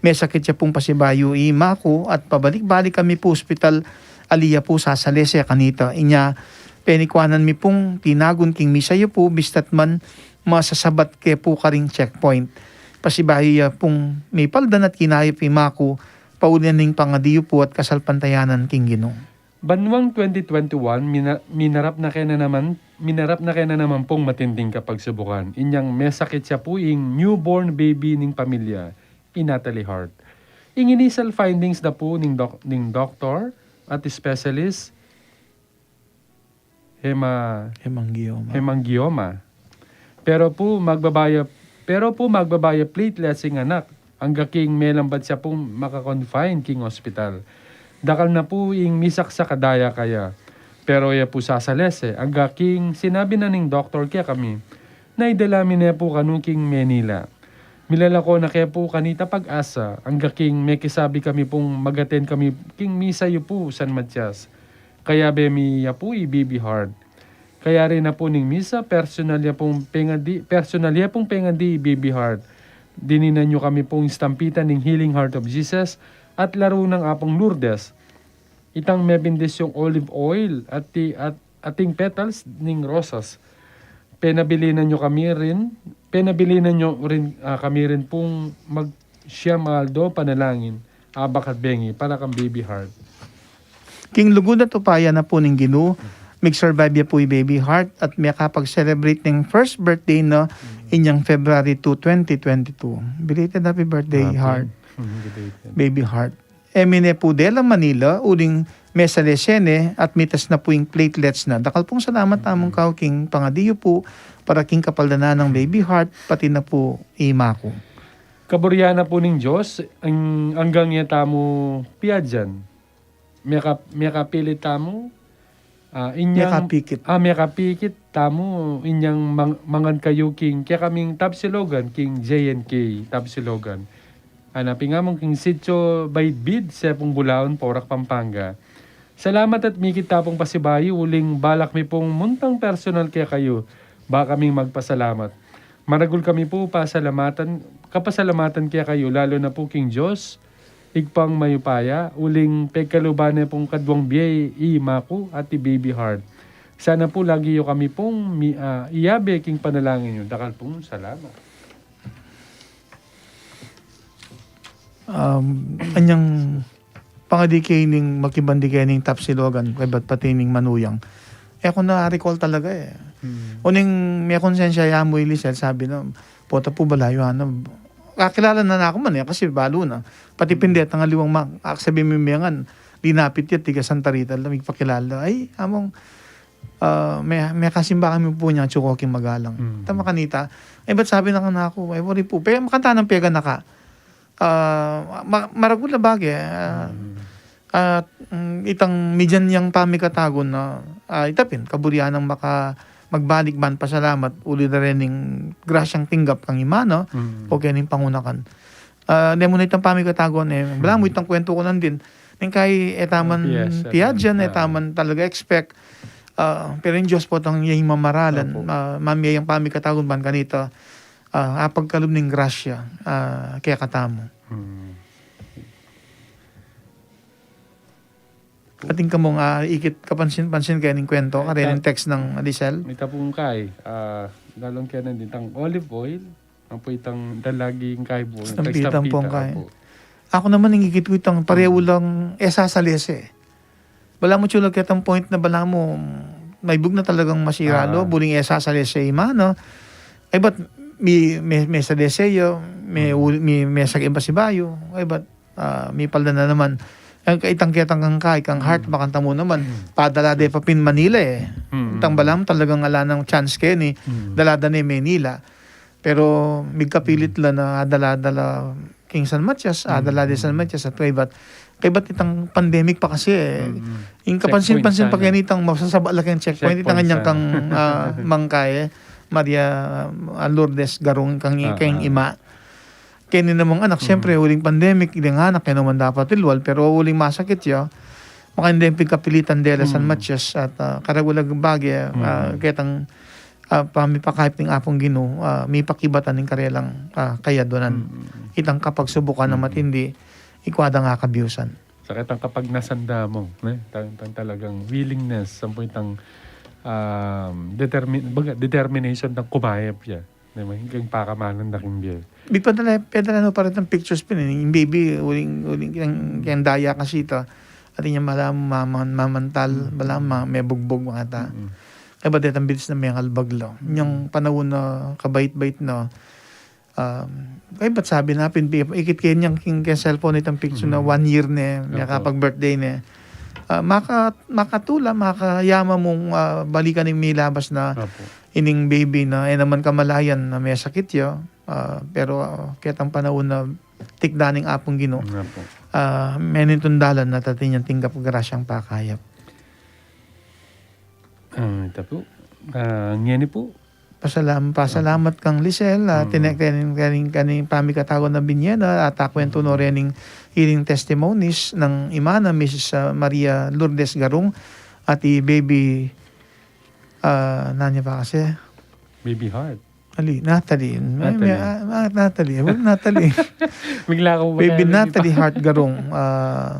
Mesakit ya pung pasibayu i ima ku at pabalik-balik kami pu ospital, ali ya pu sasalese kanita. Inya, penikuanan mi pung tinagun king misa ya pu, bista't man masasabat ke pu karing checkpoint. Pasibayu ya pung mipaldan at kinayap i ima ku, pauli na ning pangadi yu pu at kasalpantayanan king Ginu. Banwang twenty twenty-one, mina-, minarap na ke na naman, minarap na ke na naman pung matinding kapagsubukan. Inyang mesakit ya pu ing newborn baby ning pamilya, i Natalie Hart. Ing initial findings da pu ning doc-, ning doktor at specialist, hema-, Hemangioma. hemangioma. Pero pu magbaba ya, pero pu magbaba ya platelets ing anak, angga king melambat ya pung maka-confine king ospital. Dakal na pu ing misaksak a daya kaya. Pero e ya pu sasalese, angga king sinabi na ning doktor kekami, na idala mi ne pu kanu king Manila. Milalako na ke pu kanita pag-asa, angga king mekisabi kami pung mag-attend kami king misa yu pu San Matias. Kayabe mi ya pu i Baby Hart. Kayari na pu ning misa, personal ya pung pengadi, personal ya pung pengadi i Baby Hart. Dininan yu kami pung istampitan ning Healing Heart of Jesus at laru nang Apung Lourdes. Itang mebindisyung olive oil at ti-, at, at ing petals ning rosas. Penabilinan yu kami rin, penabilinan yu rin, ah, kami rin pung mag-, siyam aldo panalangin, abak at bengi, para kang Baby Hart. King lugud at upaya na pu ning Ginu, mig-survive ya pu i Baby Hart at mekapag-celebrate ning first birthday na inyang February two, twenty twenty-two. Belated happy birthday, Happy. Hart. Mm, belated. Baby Hart. E mi ne pu dela Manila, uling mesalese ne at mitas na pu ing platelets na. Dakal pung salamat, Among Kau, king pangadi yu pu para king kapaldanan nang Baby Hart, pati na pu i ima ku. Kaburian na pu ning Dios, ang, anggang e tamu piadyan. Meka-, mekapilit tamu, ah, inyang, Mekapikit. ah, mekapikit, tamu inyang mang-, mangan kayu king kekaming Tapsilogan, king J and K Tapsilogan. Ana pin ngan king Sitio Baidbid, Sepung Bulaon, Porac, Pampanga. Salamat at mikit ta pung pasibayu, uling balak mi pung muntang personal kekayu, ba kaming magpasalamat. Maragul kami pu pasalamatan, kapasalamatan kekayu, lalu na pu king Dios, Ibpang mayupaya, uling pegkaluban ne pung kaduang bie, i Maku at i Baby Heart. Sana pu lagi yu kami pung mi-, ah, iyabe king panalangin yu. Dakal pung salamat. Um, anyang pangadi keni ning makiban di keni ning Tapsilogan, kaybat pati ning manuyang. E ku na recall talaga e. Hmm. Uling mekonsensya ya mu i Lisel, sabi na, pota pu balayu, ano, kakilala na, na ku man e, kasi balu na. Pati pin detang aliwang ma-, ak sabi mi mengan, linapit ya, tiga Santa Rita la, migpakilala. Ay, among, ah, me-, mekasimba kami pu inyang atsu ku king magalang. Mm. Tama kanita. Ay, bat sabi na kanaku, ay, wari pu. Pe, makanita nang peganaka. Ah, ma-, maragul a bage, ah, at, mm, itang media nang pamikatagun na, ah, ita pin, kaburian nang maka-, magbalik ban pasalamat, uli da rin ning grasyang tinggap kang ima, no? Mm. O kaya ning pangunakan. Ah, demu na itang pamikatagun e, balamu itang kwentu ku nandin. Ning kay e ta man piadyan, e ta man talaga expect. Ah, pero ing Dios pu tang iyang mamaralan, ah, mamie yang pamikatagun ban kanita, ah, apagkalub ning grasya, ah, kekatamu. Mm. Atin kamung, ah, ikit kapansin-pansin kaya ning kwentu, kaya ning text nang Lisel. Ita pung kay, ah, lalung kaya nandin itang olive oil, ampo itang dalaging kay bu, estampita pung kay. Aku naman ing ikit ku itang parehu lang e sasalese. Balamu atsu la ketang point na balamu, maibug na talagang masira lo, buling e sasalese ima, no? Ay, bat mi-, me-, mesalese ya, me-, uli-, mi-, mesakit pasibayu. Ay, bat ah, mipalda na naman. Ang itang ketang kang kay, kang Heart, makanta mu naman, padala de pa pin Manila e. Itang balamu talagang ala nang chance keni, dala da ne Manila. Pero migkapilit la na adala-dala king San Matias, adala de San Matias at kaybat. Kaybat itang pandemic pa kasi e. Ing kapansin-pansin pa keni itang masasaba la keng checkpoint, itang anyang kang, ah, mangkay e, Maria, ah, Lourdes Garung kang, keng ima. Keni namang anak, siyempre, uling pandemic, deng anak, kaya naman dapat ilwal, pero uling masakit ya, makaindeng pigkapilitan de la San Matias at, ah, karagul a bage, ah, ketang, ah, pamipakayap ning Apung Ginu, ah, mipakibatan ning karelang, ah, kayadunan. Itang kapagsubukan na matindi, ikwa da nga kabiusan. Sa ketang kapagnasan da mu, ne? Tang, tang talagang willingness, sampu itang, um, determi-, baga, determination tang kumayap ya. Di ba? Ing pakamalan da king bie. Bipa tala, peta la no, para itang pictures pin e. Ing baby, uling, uling, keng, keng daya kasi ita. Atin ya mala, maman-, mamantal, bala, ma-, mebugbug, makata. Kaya ba detang bilis na mengalbag lo. Inyang panaun na kabait-bait na. Um, kaya ba't sabi na pin, bi-, ikit keni yang king, keng cellphone itang picture na one year ne, mekapag-birthday ne. Ah, maka-, makatula, makayama mung, ah, balikan ing milabas na ining baby na, e naman kamalayan na mesakit ya, ah, pero, ah, ketang panaun na tikdan ning Apung Ginu, ah, menintun dalan na atin yang tinggap grasyang pakayap. Ah, ita pu. Ah, ngeni pu. Pasalam-, pasalamat kang Lisel, ah, tinek-, keni, keni, keni pamikatagun na binye na, at akwentu no rening healing testimonies nang ima na, Missus, ah, Maria Lourdes Garung, at i baby, ah, nanu pa kasi? Baby Heart. Ali, Natalie. May, may, Natalie. Ah, ah, Natalie. Well, Natalie. Bigla akong Baby Natalie Heart Garung. Ah,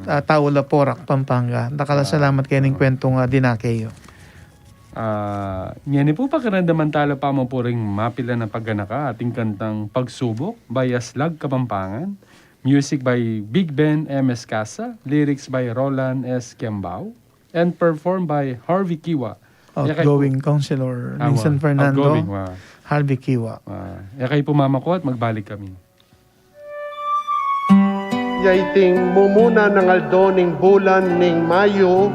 ah, tau la Porac, Pampanga. Dakal a salamat keni ning kwentung, ah, dinake yu. Ah, ngeni pu, pakiramdaman tala pa mu pu ring mapilan a paganaka, ating kantang Pagsubok by Aslag Kapampangan. Music by Big Ben M S Casa. Lyrics by Roland S Kiambao. And performed by Harvey Kiwa. Outgoing councilor ning San Fernando, outgoing, wa. Harvey Kiwa. Wa. E kayu pu mamako at magbalik kami. Ya iting mumuna nang aldo ning bulan ning Mayo,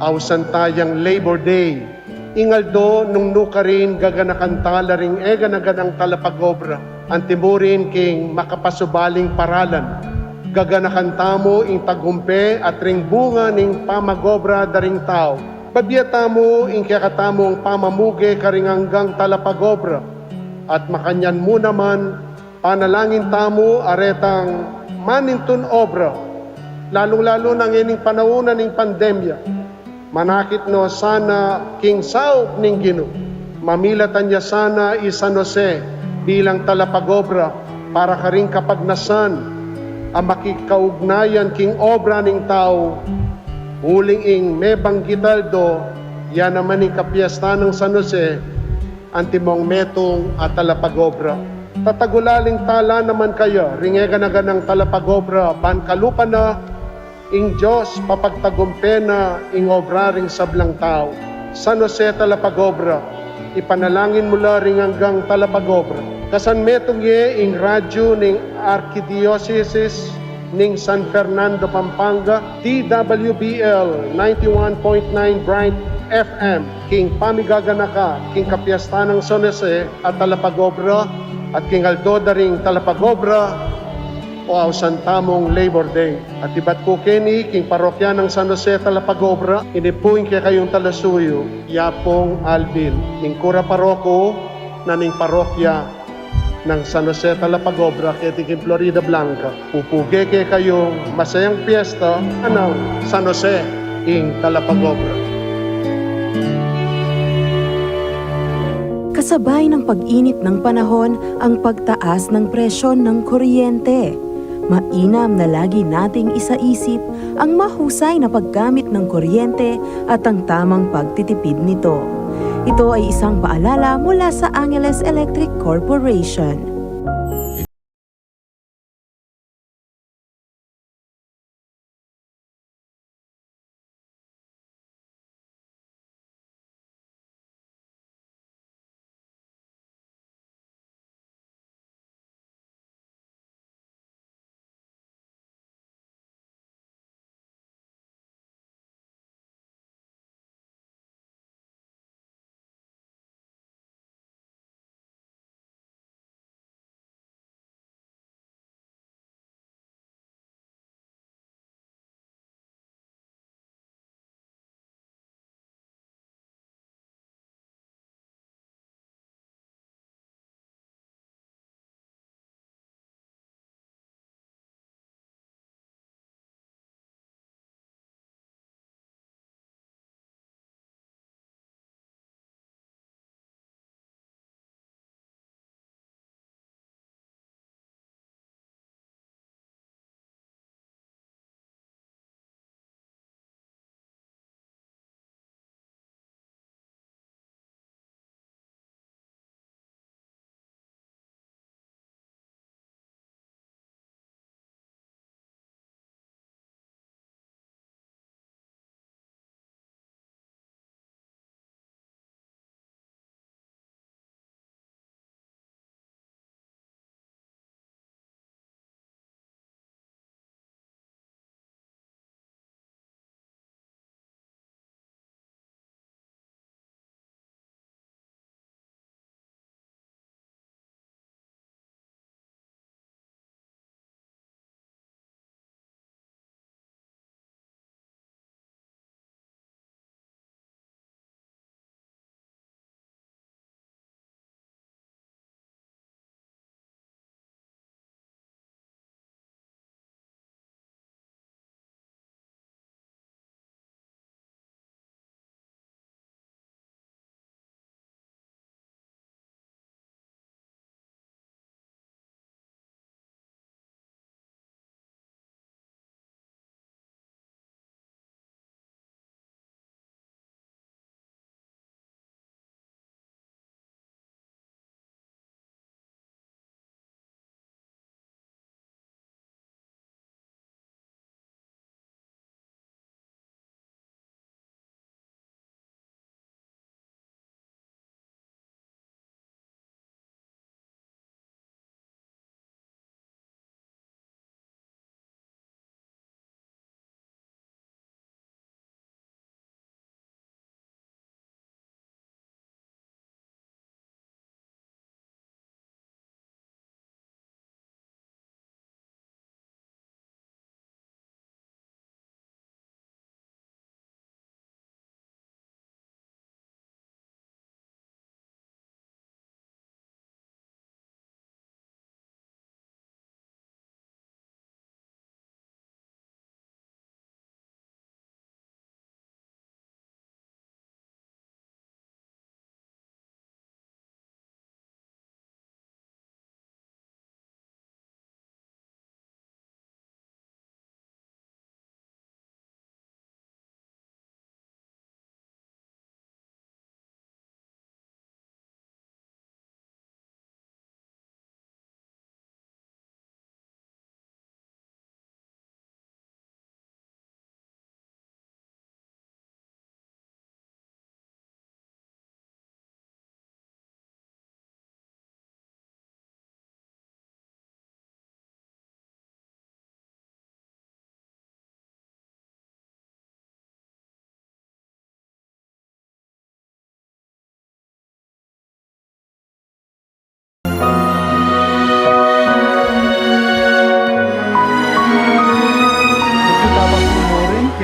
ausan tayang Labor Day. Ing aldo nung nukarin gaganakan tala ring e gana-ganang talapag-obra. Anti mu rin king makapasubaling paralan. Gaganakan tamu ing tagumpe at ring bunga ning pamag-obra da ring tau. Pabie tamu ing kekatamung pamamuge karing anggang talapagobra, at makanyan mu naman panalangin tamu a retang manintun obra, lalung-lalu na ngening panaun ning pandemya. Manakit no sana king saup ning Ginu. Mamilatan ya sana i San Jose bilang talapagobra para karing kapagnasan a makikaugnayan king obra ning tau, uling ing mebanggit aldo, ya naman ing kapiesta nang San Jose, antimong metung a talapagobra. Tatagulaling tala naman kaya ring egana-ganang talapagobra ban kalupa na ing Dios papagtagumpe na ing obra ring sablang tau. San Jose talapagobra, ipanalangin mu la ring anggang talapagobra. Kasan metung ye ing radyu ning Arkidiosesis ning San Fernando, Pampanga, D W B L ninety-one point nine Bright F M, king pamigaganaka king kapiesta nang San Jose a talapagobra at king aldo da ring talapagobra, o ausan tamung Labor Day. At ibat pu keni king parokya nang San Jose talapagobra, ini pu ing kekayung talasuyu, Yapong Alvin, ing kura paroko na ning parokya nang San Jose talapagobra keti king Florida Blanca. Pupuge kekayung masayang piesta nang San Jose ing talapagobra. Kasabay ng pag-init ng panahon ang pagtaas ng presyon ng kuryente. Mainam na lagi nating isaisip ang mahusay na paggamit ng kuryente at ang tamang pagtitipid nito. Ito ay isang paalala mula sa Angeles Electric Corporation.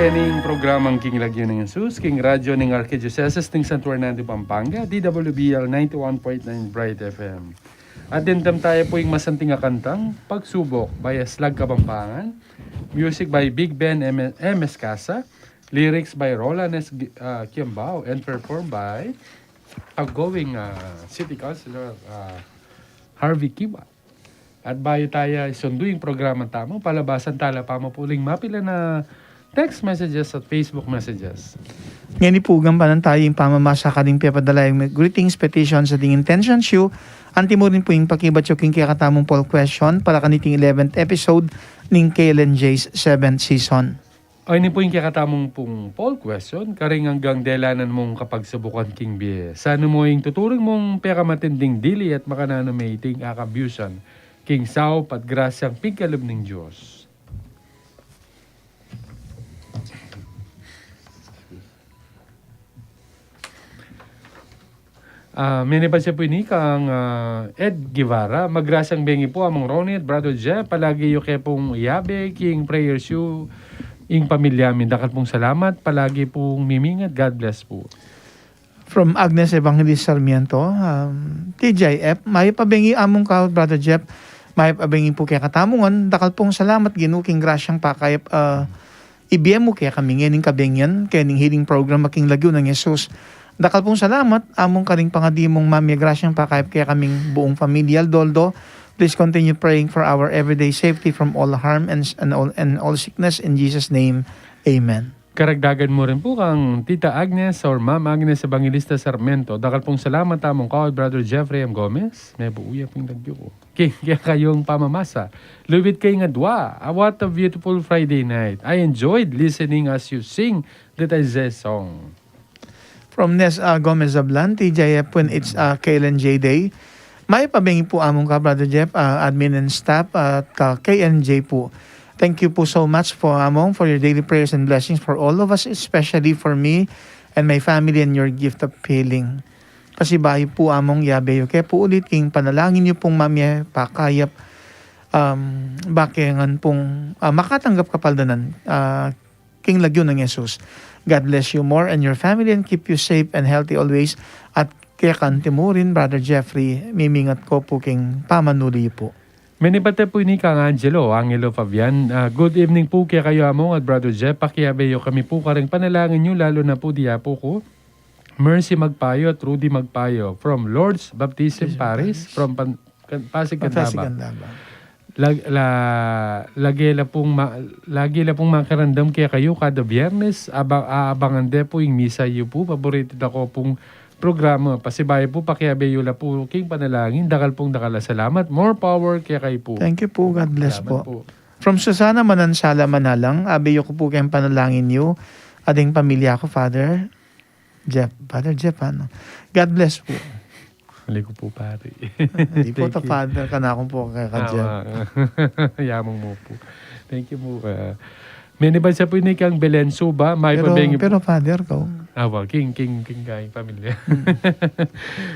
Ning programang King Lagyu ning Jesus, King Radyo ning Archdiocese ning Santo Fernando, Pampanga, D W B L ninety-one point nine Bright F M. At dimdam taya pu ing masanting a kantang Pagsubok by Aslag Kapampangan, music by Big Ben M-, M S Casa, lyrics by Roland S G-, ah, Kiambao, and performed by outgoing, ah, City Councilor, ah, Harvey Kiwa. At bayu taya isundu ing programa tamu, palabasan tala pa mu pu ling mapilan a text messages at Facebook messages. Ngeni pu, gampanan taya ing pamamasa karing pepadala yung greetings, petitions, at ding intentions yu. Anti mu rin pu ing pakibat yu king kekatamung poll question para kaniting eleventh episode ning K L N J's seventh season. Ay, ini pu ing kekatamung pung poll question, karing anggang delanan mung kapagsubukan king bie, sa nu mu ing tuturing mung pekamatinding dili at makananu me iting akabyusan king saup at grasyang pigkalub ning Dios? Ah, menibat ya pu ini kang, ah, Ed Guevara. Magrasyang bengi pu, Among Ronnie at Brother Jeff. Palagi yu ke pung yabe king prayers yu ing pamilya mi. Dakal pung salamat. Palagi pung mimingat. God bless pu. From Agnes Evangelist Sarmiento, um, T J F, mayap a bengi Among Kawa, Brother Jeff. Mayap a bengi pu kekatamu ngan. Dakal pung salamat, Ginu, king grasyang pakayap, ah, ibie mu kekami ngening kabengian, kening healing program a King Lagyu nang Jesus. Dakal pung salamat, Among, karing pangadi mung mamie grasyang pakayap kekaming buung pamilya, Doldo. Please continue praying for our everyday safety from all harm and, and all, and all sickness in Jesus' name. Amen. Karagdagan mu rin pu kang Tita Agnes or Ma'am Agnes Evangelista Sarmiento. Dakal pung salamat, Among Kawa, Brother Jeffrey M Gomez. Mebuuya pu ing lagyu ku king kekayung pamamasa. Luwit kayung adwa. Ah, what a beautiful Friday night. I enjoyed listening as you sing the Tayze song. From Nes, ah, Gomez Zablan, T J F, when it's, ah, K L N J Day. Mayap a bengi pu Among Kawa, Brother Jeff, ah, admin and staff, at ka K N J pu. Thank you pu so much for, Among, for your daily prayers and blessings for all of us, especially for me and my family and your gift of healing. Pasibayu pu Among, yabe yu ke pu ulit king panalangin yu pung mamie pakayap, um, bake ngan pung, ah, makatanggap kapaldanan, ah, king lagyu nang Jesus. God bless you more and your family and keep you safe and healthy always. At keka anti mu rin, Brother Jeffrey, mimingat ko pu king pamanuli yu pu. Menibat ya pu ini kang Angelo, Angelo Fabian. Ah, good evening pu kekayu Among at Brother Jeff. Pakiabe yu kami pu karing panalangin yu, lalu na pu di apu ku Mercy Magpayo at Rudy Magpayo from Lord's Baptism Parish, from Pan-, Kan-, Pasig, Candaba. Lag-, la-, lagi la pung ma-, lagi la pung makiramdam kekayu kada Biyernes, aba-, aabangan de pu ing misa yu pu, paborito da ku pung programa. Pasibayu pu, pakiabe yu la pu king panalangin. Dakal pung dakal a salamat. More power kekayu pu. Thank you pu. God bless pu. From Susana Manansala Manalang, abe yu ku pu keng panalangin yu at ding pamilya ku, Father Jeff. Father Jeff, ano? God bless pu. Mali ku pu, pari. Di pu, ta Father, kanakung pu keka Jeff. Yamang mu pu. Thank you pu. Ah, menibat ya pu ini kang Belen Suba, mayap a bengi pu. Pero Father, kau. Awa, king, king, king, king pamilya.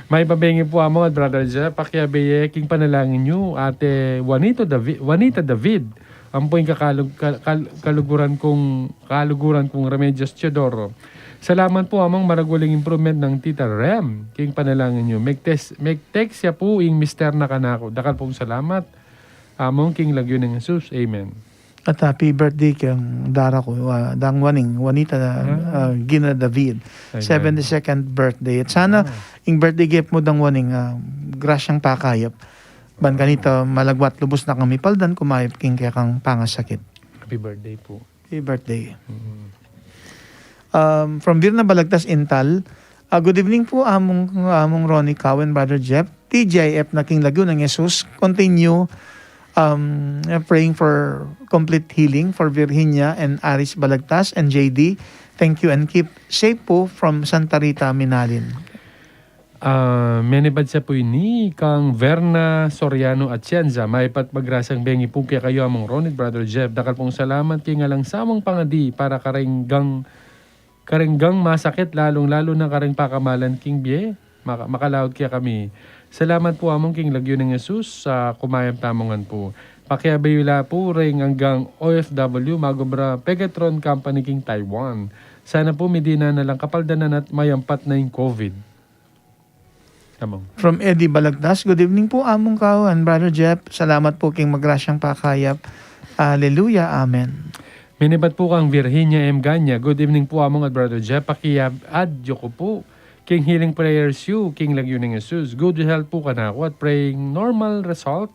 Mayap a bengi pu Among at Brother Jeff, pakiabe ye king panalangin yu, Ate Juanito David, Juanita David. Ampo ing kakalug-, kal-, kal-, kaluguran kung, kaluguran kung Remedios Teodoro. Salamat pu Among, maragul ing improvement nang Tita Rem king panalangin yu. Meg-text, meg-text ya pu ing mister na kanaku. Dakal pung salamat Among, king lagyu nang Jesus. Amen. At happy birthday keng dara ku, ah, dang Waning, Juanita, ah, Gina David. Seventy-second birthday. At sana ing birthday gift mu dang Waning, ah, grasyang pakayap. Ban kanita malagwat lubus na kang mipaldan, kumayap king kekang pangasakit. Happy birthday pu. Happy birthday. Um, from Virna Balagtas, Intal, ah, good evening pu, Among, Among Ronnie Cowen, Brother Jeff. T J F na king lagyu nang Jesus. Continue, um, praying for complete healing for Virginia and Aris Balagtas and J D. Thank you and keep safe pu from Santa Rita, Minalin. Ah, menibat ya pu ini kang Verna Soriano Atienza. Mayap at magrasyang bengi pu kekayu Among Ronnie at Brother Jeff. Dakal pung salamat king alang sawang pangadi para karing gang, karing gang masakit, lalung-lalu na karing pakamalan king bie. Maka-, makalaut kekami. Salamat pu Among king lagyu nang Jesus, ah, kumayap tamu ngan pu. Pakiabe yu la pu reng anggang O F W, magobra Pegatron Company king Taiwan. Sana pu midinan na lang kapaldanan at mayampat na ing COVID. Among. From Eddie Balagtas, "Good evening pu, Among Kao and Brother Jeff. Salamat pu king magrasyang pakayap. Hallelujah. Amen." Minibat pu kang Virginia M Ganya, "Good evening pu, Among at Brother Jeff. Pakiabe yu ku pu king healing prayers yu king lagyu nang Jesus. Good health pu kanaku at praying normal result.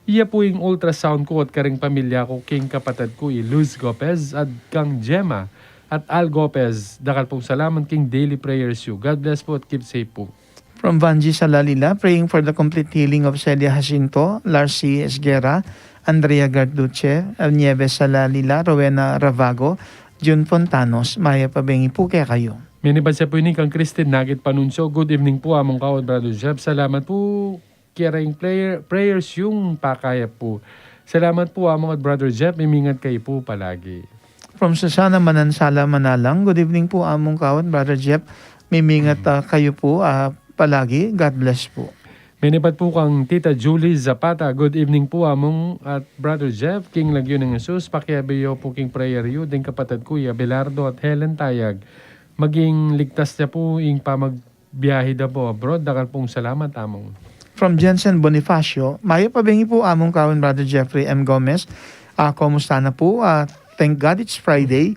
Iya pu ing ultrasound ku at karing pamilya ku king kapatad ku i Luz Gopez at kang Gemma at Al Gopez. Dakal pung salamat king daily prayers yu. God bless pu at keep safe pu." From Vanji Salalila, "Praying for the complete healing of Celia Jacinto, Larcy Esguerra, Andrea Garduche, Nieves Salalila, Rowena Ravago, June Fontanos." Mayap a bengi pu kekayu. Minibat ya pu ini kang Christine Nagit Panuncio, "Good evening pu, Among Kao at Brother Jeff. Salamat pu keng prayer, prayers yung pakayap pu. Salamat pu, Among at Brother Jeff. Mimingat kayu pu palagi." From Susana Manansala Manalang, "Good evening pu, Among Kao at Brother Jeff. Mimingat, ah, kayu pu, ah, palagi. God bless pu." Minibat pu kang Tita Julie Zapata, "Good evening pu, Among at Brother Jeff. King lagyu nang Jesus, pakiabe yu pu king prayer yu ding kapatad ku i Abelardo at Helen Tayag. Maging ligtas ya pu ing pamag biyahe da pu abroad. Dakal pung salamat, Among." From Jensen Bonifacio, "Mayap a bengi pu, Among Kao and Brother Jeffrey M Gomez. Ah, kumusta na pu? Ah, thank God it's Friday.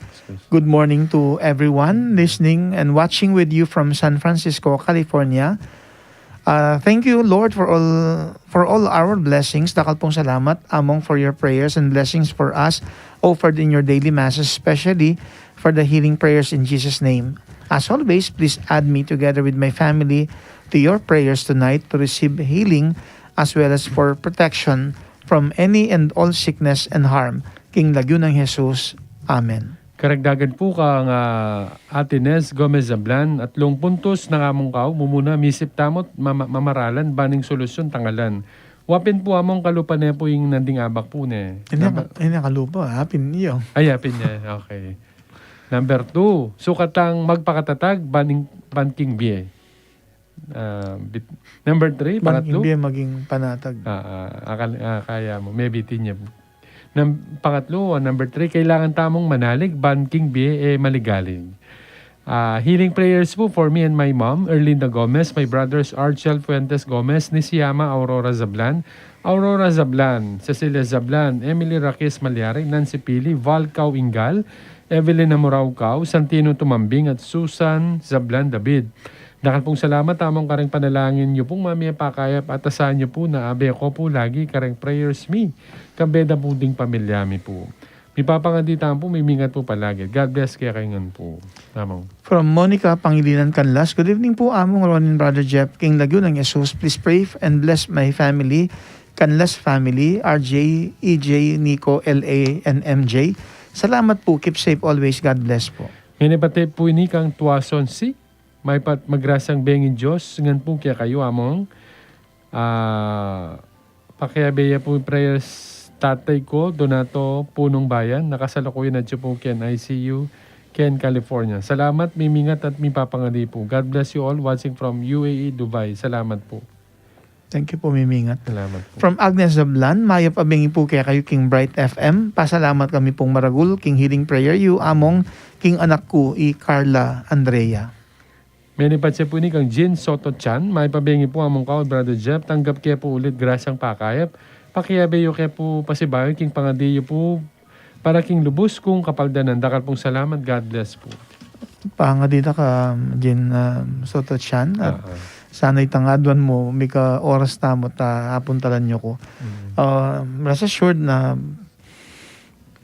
Good morning to everyone listening and watching with you from San Francisco, California. Ah, thank you, Lord, for all, for all our blessings. Dakal pung salamat, Among, for your prayers and blessings for us offered in your daily masses, especially for the healing prayers in Jesus' name. As always, please add me together with my family to your prayers tonight to receive healing as well as for protection from any and all sickness and harm. King lagyu nang Jesus. Amen." Karagdagan pu kang, ah, Ate Nez Gomez Zablan, "Atlung puntos nang Among Kao, mumuna, misip tamu't mama-, mamaralan, ban ing solusyon tangalan. Wa pin pu, Among, kalupa ne pu ing nanding abak pu ne." Ini, namba- ini kalupa, apin yu. Ay, apin ya, okay. Number two, sukat tang magpakatatag, ban ing, ban king bie. Ah, bit-, number three, ban king pangatlo. Bie maging panatag. Ah, ah, akal-, ah, kaya mu. Maybe tin ya. Nam-, pangatlo, ah, number three, kailangan tamung manalig, ban king bie, eh, maligalig. Ah, healing prayers po for me and my mom, Erlinda Gomez, my brothers Archel Fuentes Gomez, Nisiama Aurora Zablan, Aurora Zablan, Cecilia Zablan, Emily Raquez Malyari, Nancy Pili, Val Cao Ingal, Evelyn Amorao Cao, Santino Tumambing, at Susan Zablan David. Dakal pung salamat, Among, kareng panalangin yu pung mamie pakayap, at asahan yu pu na abe ko pu lagi kareng prayers mi. Kambe da pu ding pamilya mi pu. Mipapangadi tamu pu, mimingat pu palagi. God bless kekayu ngan pu, Among. From Monica Pangilinan Canlas, "Good evening pu, Among Ronnie and Brother Jeff. King lagyu nang Jesus, please pray f-, and bless my family, Canlas family, R J, E J, Nico, L A, and M J. Salamat pu. Keep safe always. God bless pu." Minipate pu ini kang Tuason C. Mayap at magrasyang benging Dios ngan pu kekayu, Among. Ah, pakiabe ya pu prayers tatay ko, Donato Punong Bayan, nakasalukuyan atyu pu keng I C U keng California. Salamat, mimingat at mipapangadi pu. God bless you all, watching from U A E, Dubai. Salamat pu. Thank you pu, mimingat. Salamat pu. From Agnes Zablan, "Mayap a bengi pu kekayu king Bright F M. Pasalamat kami pung maragul king healing prayer yu, Among, king anak ku i Carla Andrea." Menipat ya pu ini kang Jean Soto Chan, "Mayap a bengi pu, Among Kao, Brother Jeff. Tanggap ke pu ulit grasyang pakayap. Pakiabe yu ke pu pasibayu king pangadi yu pu para king lubus kung kapaldanan. Dakal pung salamat. God bless pu." Pangadi da ka, um, Jean, um, Soto Chan, at, ah, ah, sana itang adwan mu, mika oras tamu at, ah, apuntalan yu ku. Mm. Ah, rest assured na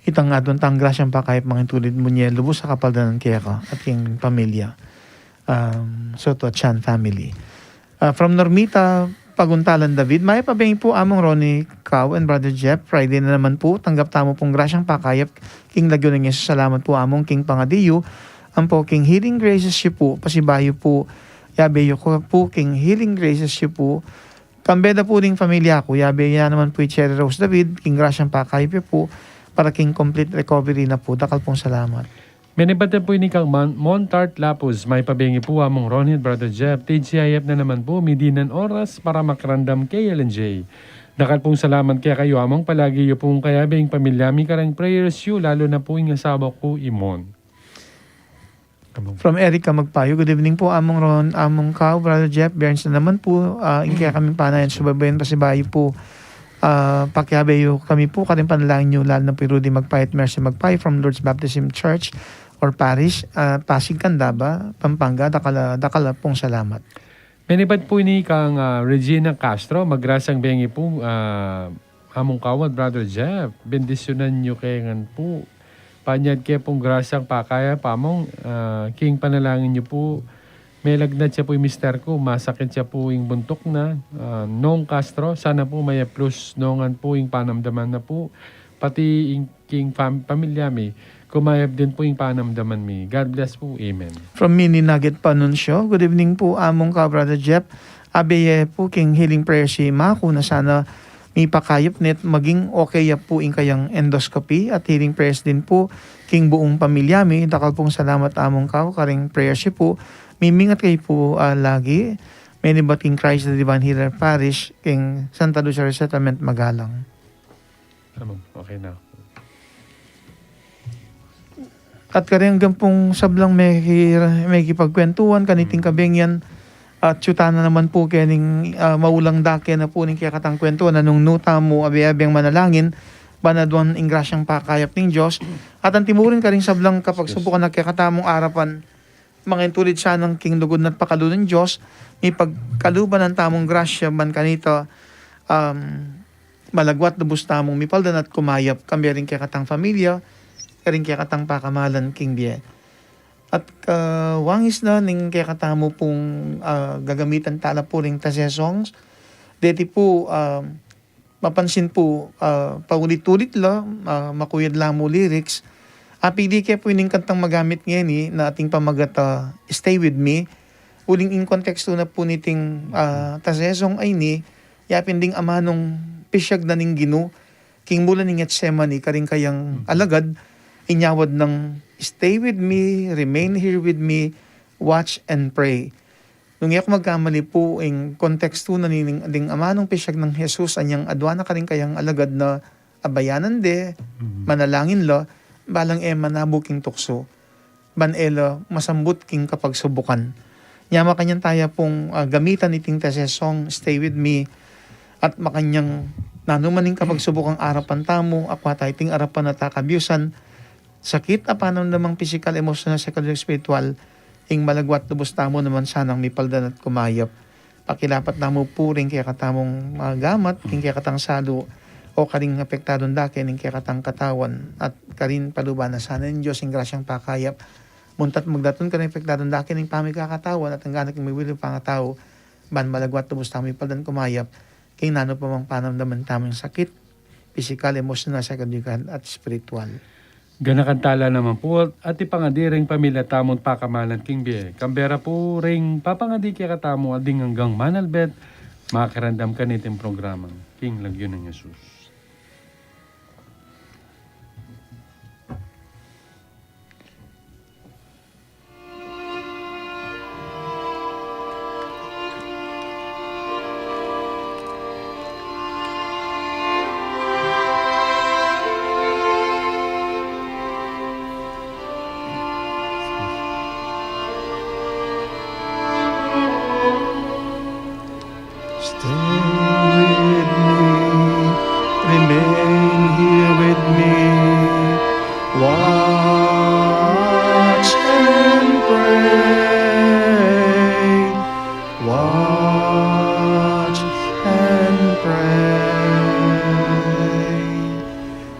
itang adwan tang grasyang pakayap mangintulid mu nye lubus a kapaldanan keka at king pamilya. Um, Soto Chan family. Ah, from Normita Paguntalan David, "Mayap a bengi pu, Among Ronnie Kao and Brother Jeff. Friday na naman pu, tanggap tamu pung grasyang pakayap king lagyu nang Jesus. Salamat pu, Among, king pangadi yu ampo king healing graces yu pu. Pasibayu pu, yabe yu ku pu king healing graces yu pu. Kambe da pu ding pamilya ku, yabe ya naman pu i Cherry Rose David king grasyang pakayap yu pu para king complete recovery na pu. Dakal pung salamat." Menipat ya pu ini kang Mon-, Montart Lapus, "Mayap a bengi pu, Among Ronnie at Brother Jeff. T G I F na naman pu, midinan oras para makiramdam K L N J. Dakal pung salamat kekayu, Among, palagi yu pung kayabe ing pamilya mi kareng prayers yu, lalu na pu ing asawa ku, Imon. Among. From Erica Magpayo, "Good evening po, Among Ron, Among Kao, Brother Jeff, Berns na naman po, ah, ing kekaming panayan, subaybayan pasibayu po, ah, pakiabe yu kami po, kareng panalangin yu, lalu na po i Rudy Magpayo at Mercy Magpayo from Lourdes Baptism Church or Parish, ah, Pasig, Candaba, Pampanga, dakal a, dakal a pung salamat." Menibat pu ini kang, ah, Regina Castro, "Magrasyang bengi pu, ah, Among Kao at Brother Jeff, bendisyunan yu ke ngan pu. Panyad ke pung grasyang pakayap, Among, ah, king panalangin yu pu, melagnat ya pu ing mister ku, masakit ya pu ing buntuk na, ah, Nong Castro, sana pu mayap lus no ngan pu ing panamdaman na pu, pati ing king fam-, pamilya mi, kumayap din pu ing panamdaman mi. God bless pu. Amen." From Mini Nugget Panuncio, "Good evening pu, Among Kao, Brother Jeff. Abe ye pu king healing prayer si ima ku na sana mipakayap ne at maging okay ya pu ing kayang endoscopy at healing prayers din pu king buung pamilya mi. Dakal pung salamat, Among Kao, kareng prayers yu pu. Mimingat kayu pu, ah, lagi." Menibat king Christ the Divine Healer Parish, king Santa Lucia Resettlement, Magalang. Among, okay na. At kareng anggang pung sablang meki-, mekipagkwentuhan kaniting kabeng yan, at atyu tana naman pu kening, ah, maulang dake na pu ning kekatang kwentuhan, nung nu tamu abe-abeng manalangin, ban aduan ing grasyang pakayap ning Dios, at antimurin karing sablang kapagsubukan na kekatamung arapan, mangintulid sanang king lugud na at pakalu ning Dios, mipagkaluban na tamung grasya ban kanita, um, malagwa at lubus tamung mipaldan at kumayap, kambe ring kekatang familia, karing kekatang pakamalan king bie. At, ah, wangis na ning kekatamu pung, ah, gagamitan tala pu ring Taizé songs. Deti pu, ah, mapansin pu, ah, paulit-ulit la, ah, makuyad la mu lyrics. Apili ke pu ining kantang magamit ngeni na ating pamagat, ah, Stay With Me. Uling ing kontekstu na pu niting, ah, Taizé song a ini, yapin ding amanung pisyag na ning Ginu king mula ning Getsemani karing kayang alagad, inyawad nang, "Stay with me, remain here with me, watch and pray." Nung e ku magkamali pu, ing kontekstu na nining ding amanung pisyag nang Jesus anyang adua na karing kayang alagad na abayanan de, manalangin la, balang e manabu king tuksu, ban e la masambut king kapagsubukan. Nya makanyan taya pung, ah, gamitan iting Taizé song, "Stay With Me," at makanyan nanu man ing kapagsubukang arapan tamu, akua ta iting arapan a takabiusan, sakit a panamdamang pisikal, emosyonal, saikologikal, espiritual, ing malagwa at lubus tamu naman sanang mipaldan at kumayap. Pakilapat namu pu ring kekatamung, ah, gamat, king kekatang salu, o karing apektadung dake ning kekatang katawan, at karin paluban na sana ning Dios ing grasyang pakayap. Muntat magdatun karing apektadung dake ning pamikakatawan, at angga na king mabilug a pangatau, ban malagwa at lubus tamu mipaldan kumayap king nanu pa mang panamdaman tamung sakit, pisikal, emosyonal, saikologikal, at espiritual. Ganakan tala naman pu at ipangadi ring pamilya tamu't pakamalan king bie. Kambe ra pu ring papangadi kekatamu at ding anggang manalbe at makiramdam kaniting programa king lagyu nang Jesus. Stay with me, remain here with me. Watch and pray, watch and pray.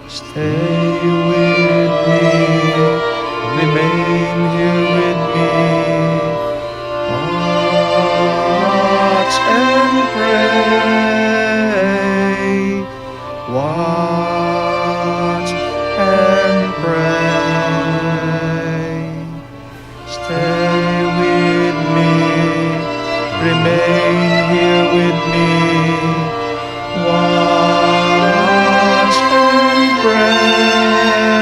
Stay with me, remain here with me. Watch and pray, watch and pray. Stay with me, remain here with me. Watch and pray.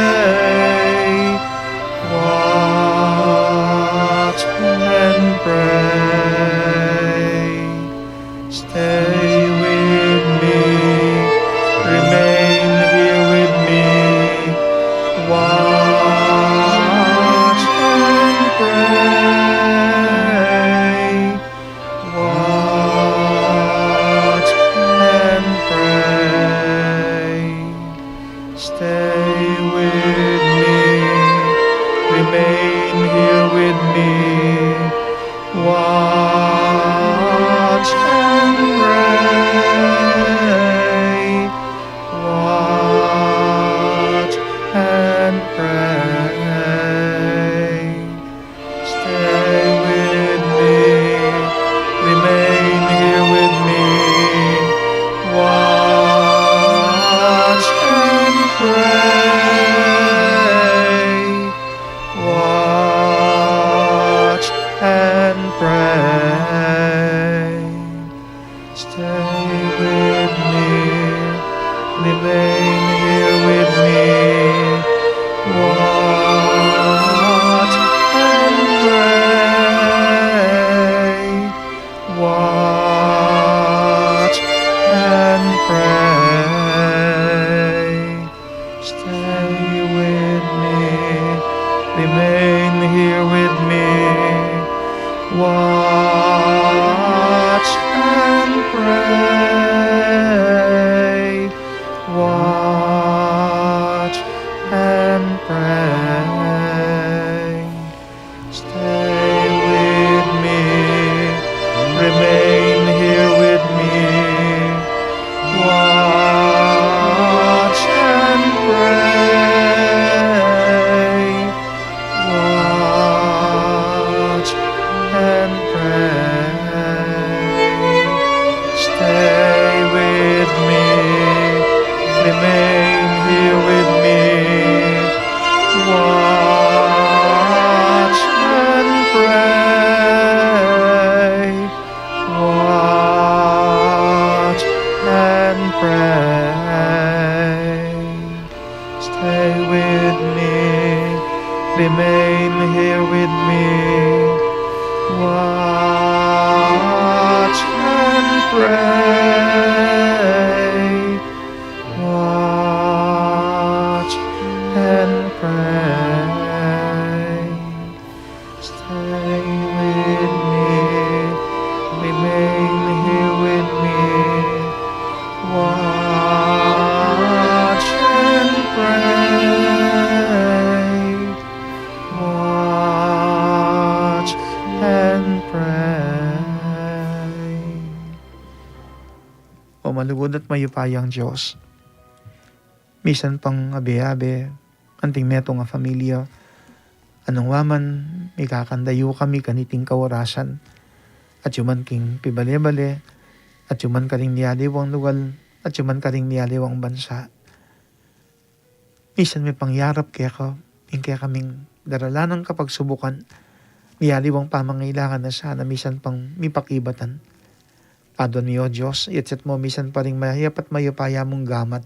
Stay with me, remain here with me. Watch and pray, watch and pray. Stay with me, remain here with me. Watch and pray, watch and pray. Stay with me, remain here with me. Watch and pray, watch and pray. Stay with me, remain here with me. Watch and pray, watch and pray. Stay with me, remain here with me. Watch and pray, watch and pray. Stay with me, remain here with me. Watch and pray, watch and pray. Stay with me, remain here with me. Watch and pray, watch and pray. Stay with me, remain here with me. Watch and pray, watch and pray. O malugud at mayupayang Dios, misan pang abe-abe anting metung a familia, anung wa man mikakandayu kami kaniting kaorasan, atyu man king pibale-bale, atyu man karing miyaliwang lugal, atyu man karing miyaliwang bansa. Misan me pang yarap keka ing kekaming daralan nang kapagsubukan, miyaliwang pamangailangan na sana misan pang mipakibatan. Padwan mi, O Dios, yatsit mu misan pa ring mayap at mayupaya mung gamat,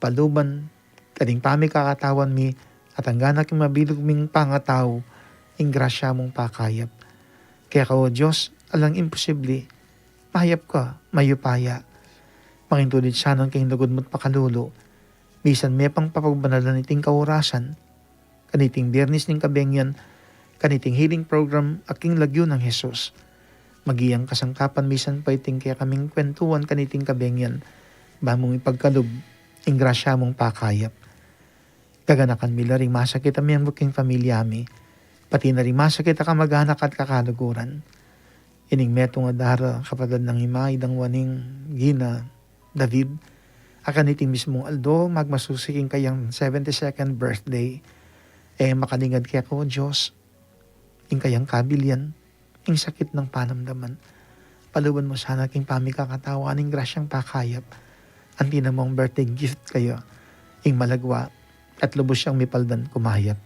paluban karing pamikakatawan mi, at angga na king mabilug ming pangatau, ing grasya mung pakayap. Keka, O Dios, alang imposibli, mayap ka, mayupaya. Mangintulid sana king lugud mu't pakalulu, misan me pang papagbanalan iting kaorasan, kaniting Biernes ning Kabengyan, kaniting healing program a king lagyu nang Jesus. Maging kasangkapan misan pa iting kekaming kwentuan kaniting kabengyan, ba mung ipagkalub ing grasya mung pakayap. Gaganakan mi la ring masakit a miyembru king familia mi, pati na ring masakit a kamag-anak at kakaluguran. Ining metung a dara, kapatad nang Ima, idang Juaning Gina David, a kaniting mismung aldo magmasusi king kayang seventy-second birthday. E makalingad keka, O Dios, ing kayang kabilian, ing sakit nang panamdaman. Paluban mu sana king pamikakatawan ing grasyang pakayap. Anti na mung birthday gift kaya, ing malagwa at lubus yang mipaldan kumayap.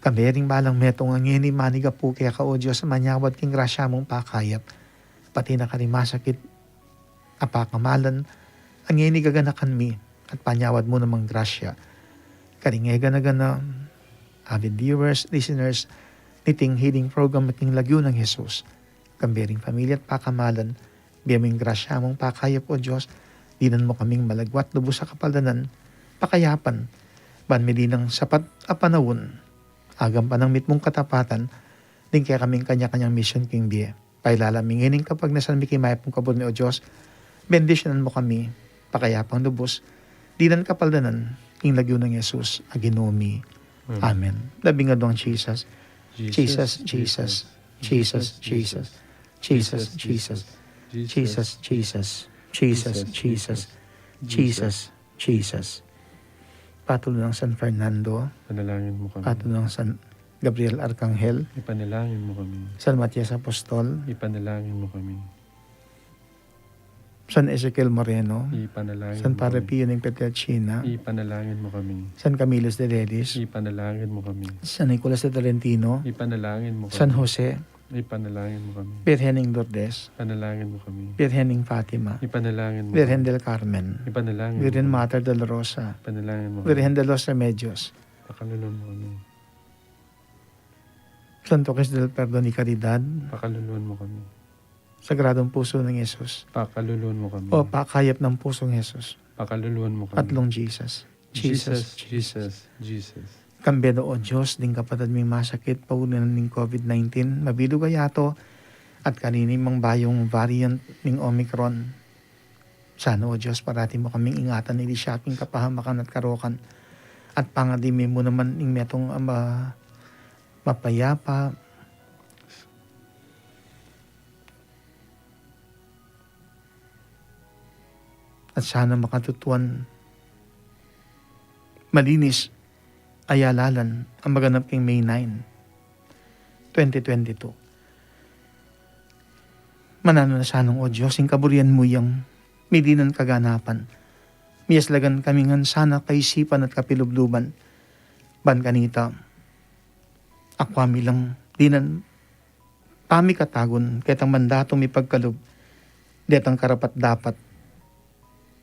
Kambe ring balang metung a ngeni manigapu keka, O Dios, manyawad king grasya mung pakayap. Pati na karing masakit a pakamalan a ngeni gaganakan mi, at panyawad mu namang grasya. Karing e gana-gana, avid viewers, listeners, niting healing program a king lagyu nang Jesus. Kambe ring familia at pakamalan, bie mu ing grasya mung pakayap, O Dios, dinan mu kaming malagwa at lubus a kapaldanan, pakayapan, ban midinan sapat a panaun, agampanan ing mitmung katapatan, ding kekaming kanya-kanyang misyon king bie. Pailalam mi ngening kapagnasan mi king mayap mung kabud mi, O Dios, bendisyunan mu kami, pakayapang lubus, dinan kapaldanan, king lagyu nang Jesus a Ginu mi. Amen. Labing aduang Jesus. Jesus, Jesus, Jesus, Jesus, Jesus, Jesus, Jesus, Jesus, Jesus, Jesus, Jesus, Jesus, Jesus. Patulu nang San Fernando, Panalangin mo kami. Patulu nang San Gabriel Arkanghel, Ipanalangin mo kami. San Matias Apostol, Ipanalangin mo kami. San Ezekiel Moreno, Ipanalangin San mo Padre kami. Pio ning Pietrelcina, Ipanalangin mo kami. San Camilo Sedelis, Ipanalangin mo kami. San Nicolas de Tolentino, Ipanalangin mo kami. San Jose, Ipanalangin mo kami. Birhen ning Lourdes, Ipanalangin mo kami. Birhen ning Fatima, Ipanalangin mo Birhen kami. Del Carmen, Ipanalangin mo Birhen kami. Mater Dolorosa, Ipanalangin mo kami. Birhen de los Remedios, Pakalulwan mo kami. Santo Cristo del Perdon y Caridad, Pakalulwan mo kami. Sagradong Puso ng Jesus, Pakalulwan mo kami. O Pakayap ng Pusong Jesus, Pakalulwan mo kami. Atlung Jesus. Jesus, Jesus, Jesus, Jesus. Kambe da, O Dios, ding kapatad ming masakit pauli na ning COVID nineteen, mabilug a yatu, at kanini mang bayung variant ning Omicron. Sana, O Dios, parati mu kaming ingatan, ilisya king kapahamakan at karokan, at pangadimin mu naman ing metung a ma-, mapayapa. At sana makatutuan malinis a yalalan a maganap king May nine, twenty twenty-two. Mananu na sanang, O Dios, ing kaburian mu yang milinan kaganapan. Miyaslagan kami ngan sana kaisipan at kapilubluban. Ban kanita, akwa mi lang dinan pamikatagun ketang mandatu mi pagkalub, detang karapat-dapat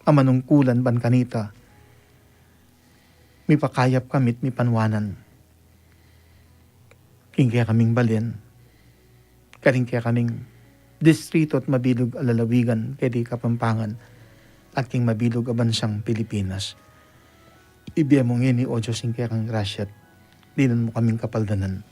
a manungkulan ban kanita, mipakayap kami't mipanwanan king kekaming balen, karing kekaming distrito at mabilug a lalawigan keti Kapampangan, at king mabilug a bansang Pilipinas. Ibie mu ngeni, O Dios, ing kekang grasya't dinan mu kaming kapaldanan.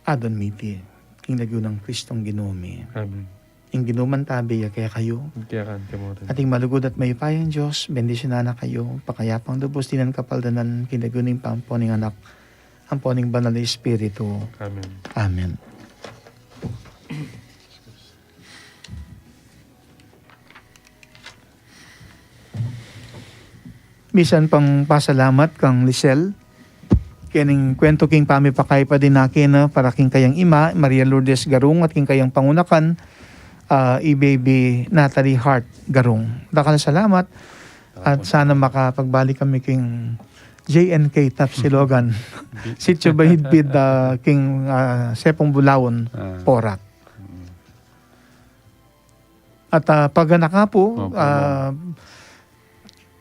Aduan mi iti king lagyu nang Kristong Ginu mi. Amen. Ing Ginu mantabe ya kekayu. Keka mu rin. At ing malugud at mayupayang Dios, bendisyunan na kayu, pakayapang lubus, dinan kapaldanan, king lagyu ning Ibpa, ampo ning Anak, ampo ning Banal a Espiritu. Amen. Amen. Misan pang pasalamat kang Lisel, kening kuwentu king pamipakaypa dinaki na para king kayang ima, Maria Lourdes Garung, at king kayang pangunakan, ah, i Baby Natalie Hart Garung. Dakal a salamat, at sana makapagbalik kami king J N K Tapsilogan, Sitio Bahidbid, ah, king, ah, Sepong Bulaon, Ah. Porac. Mm. At, ah, paganaka pu, Opo. ah,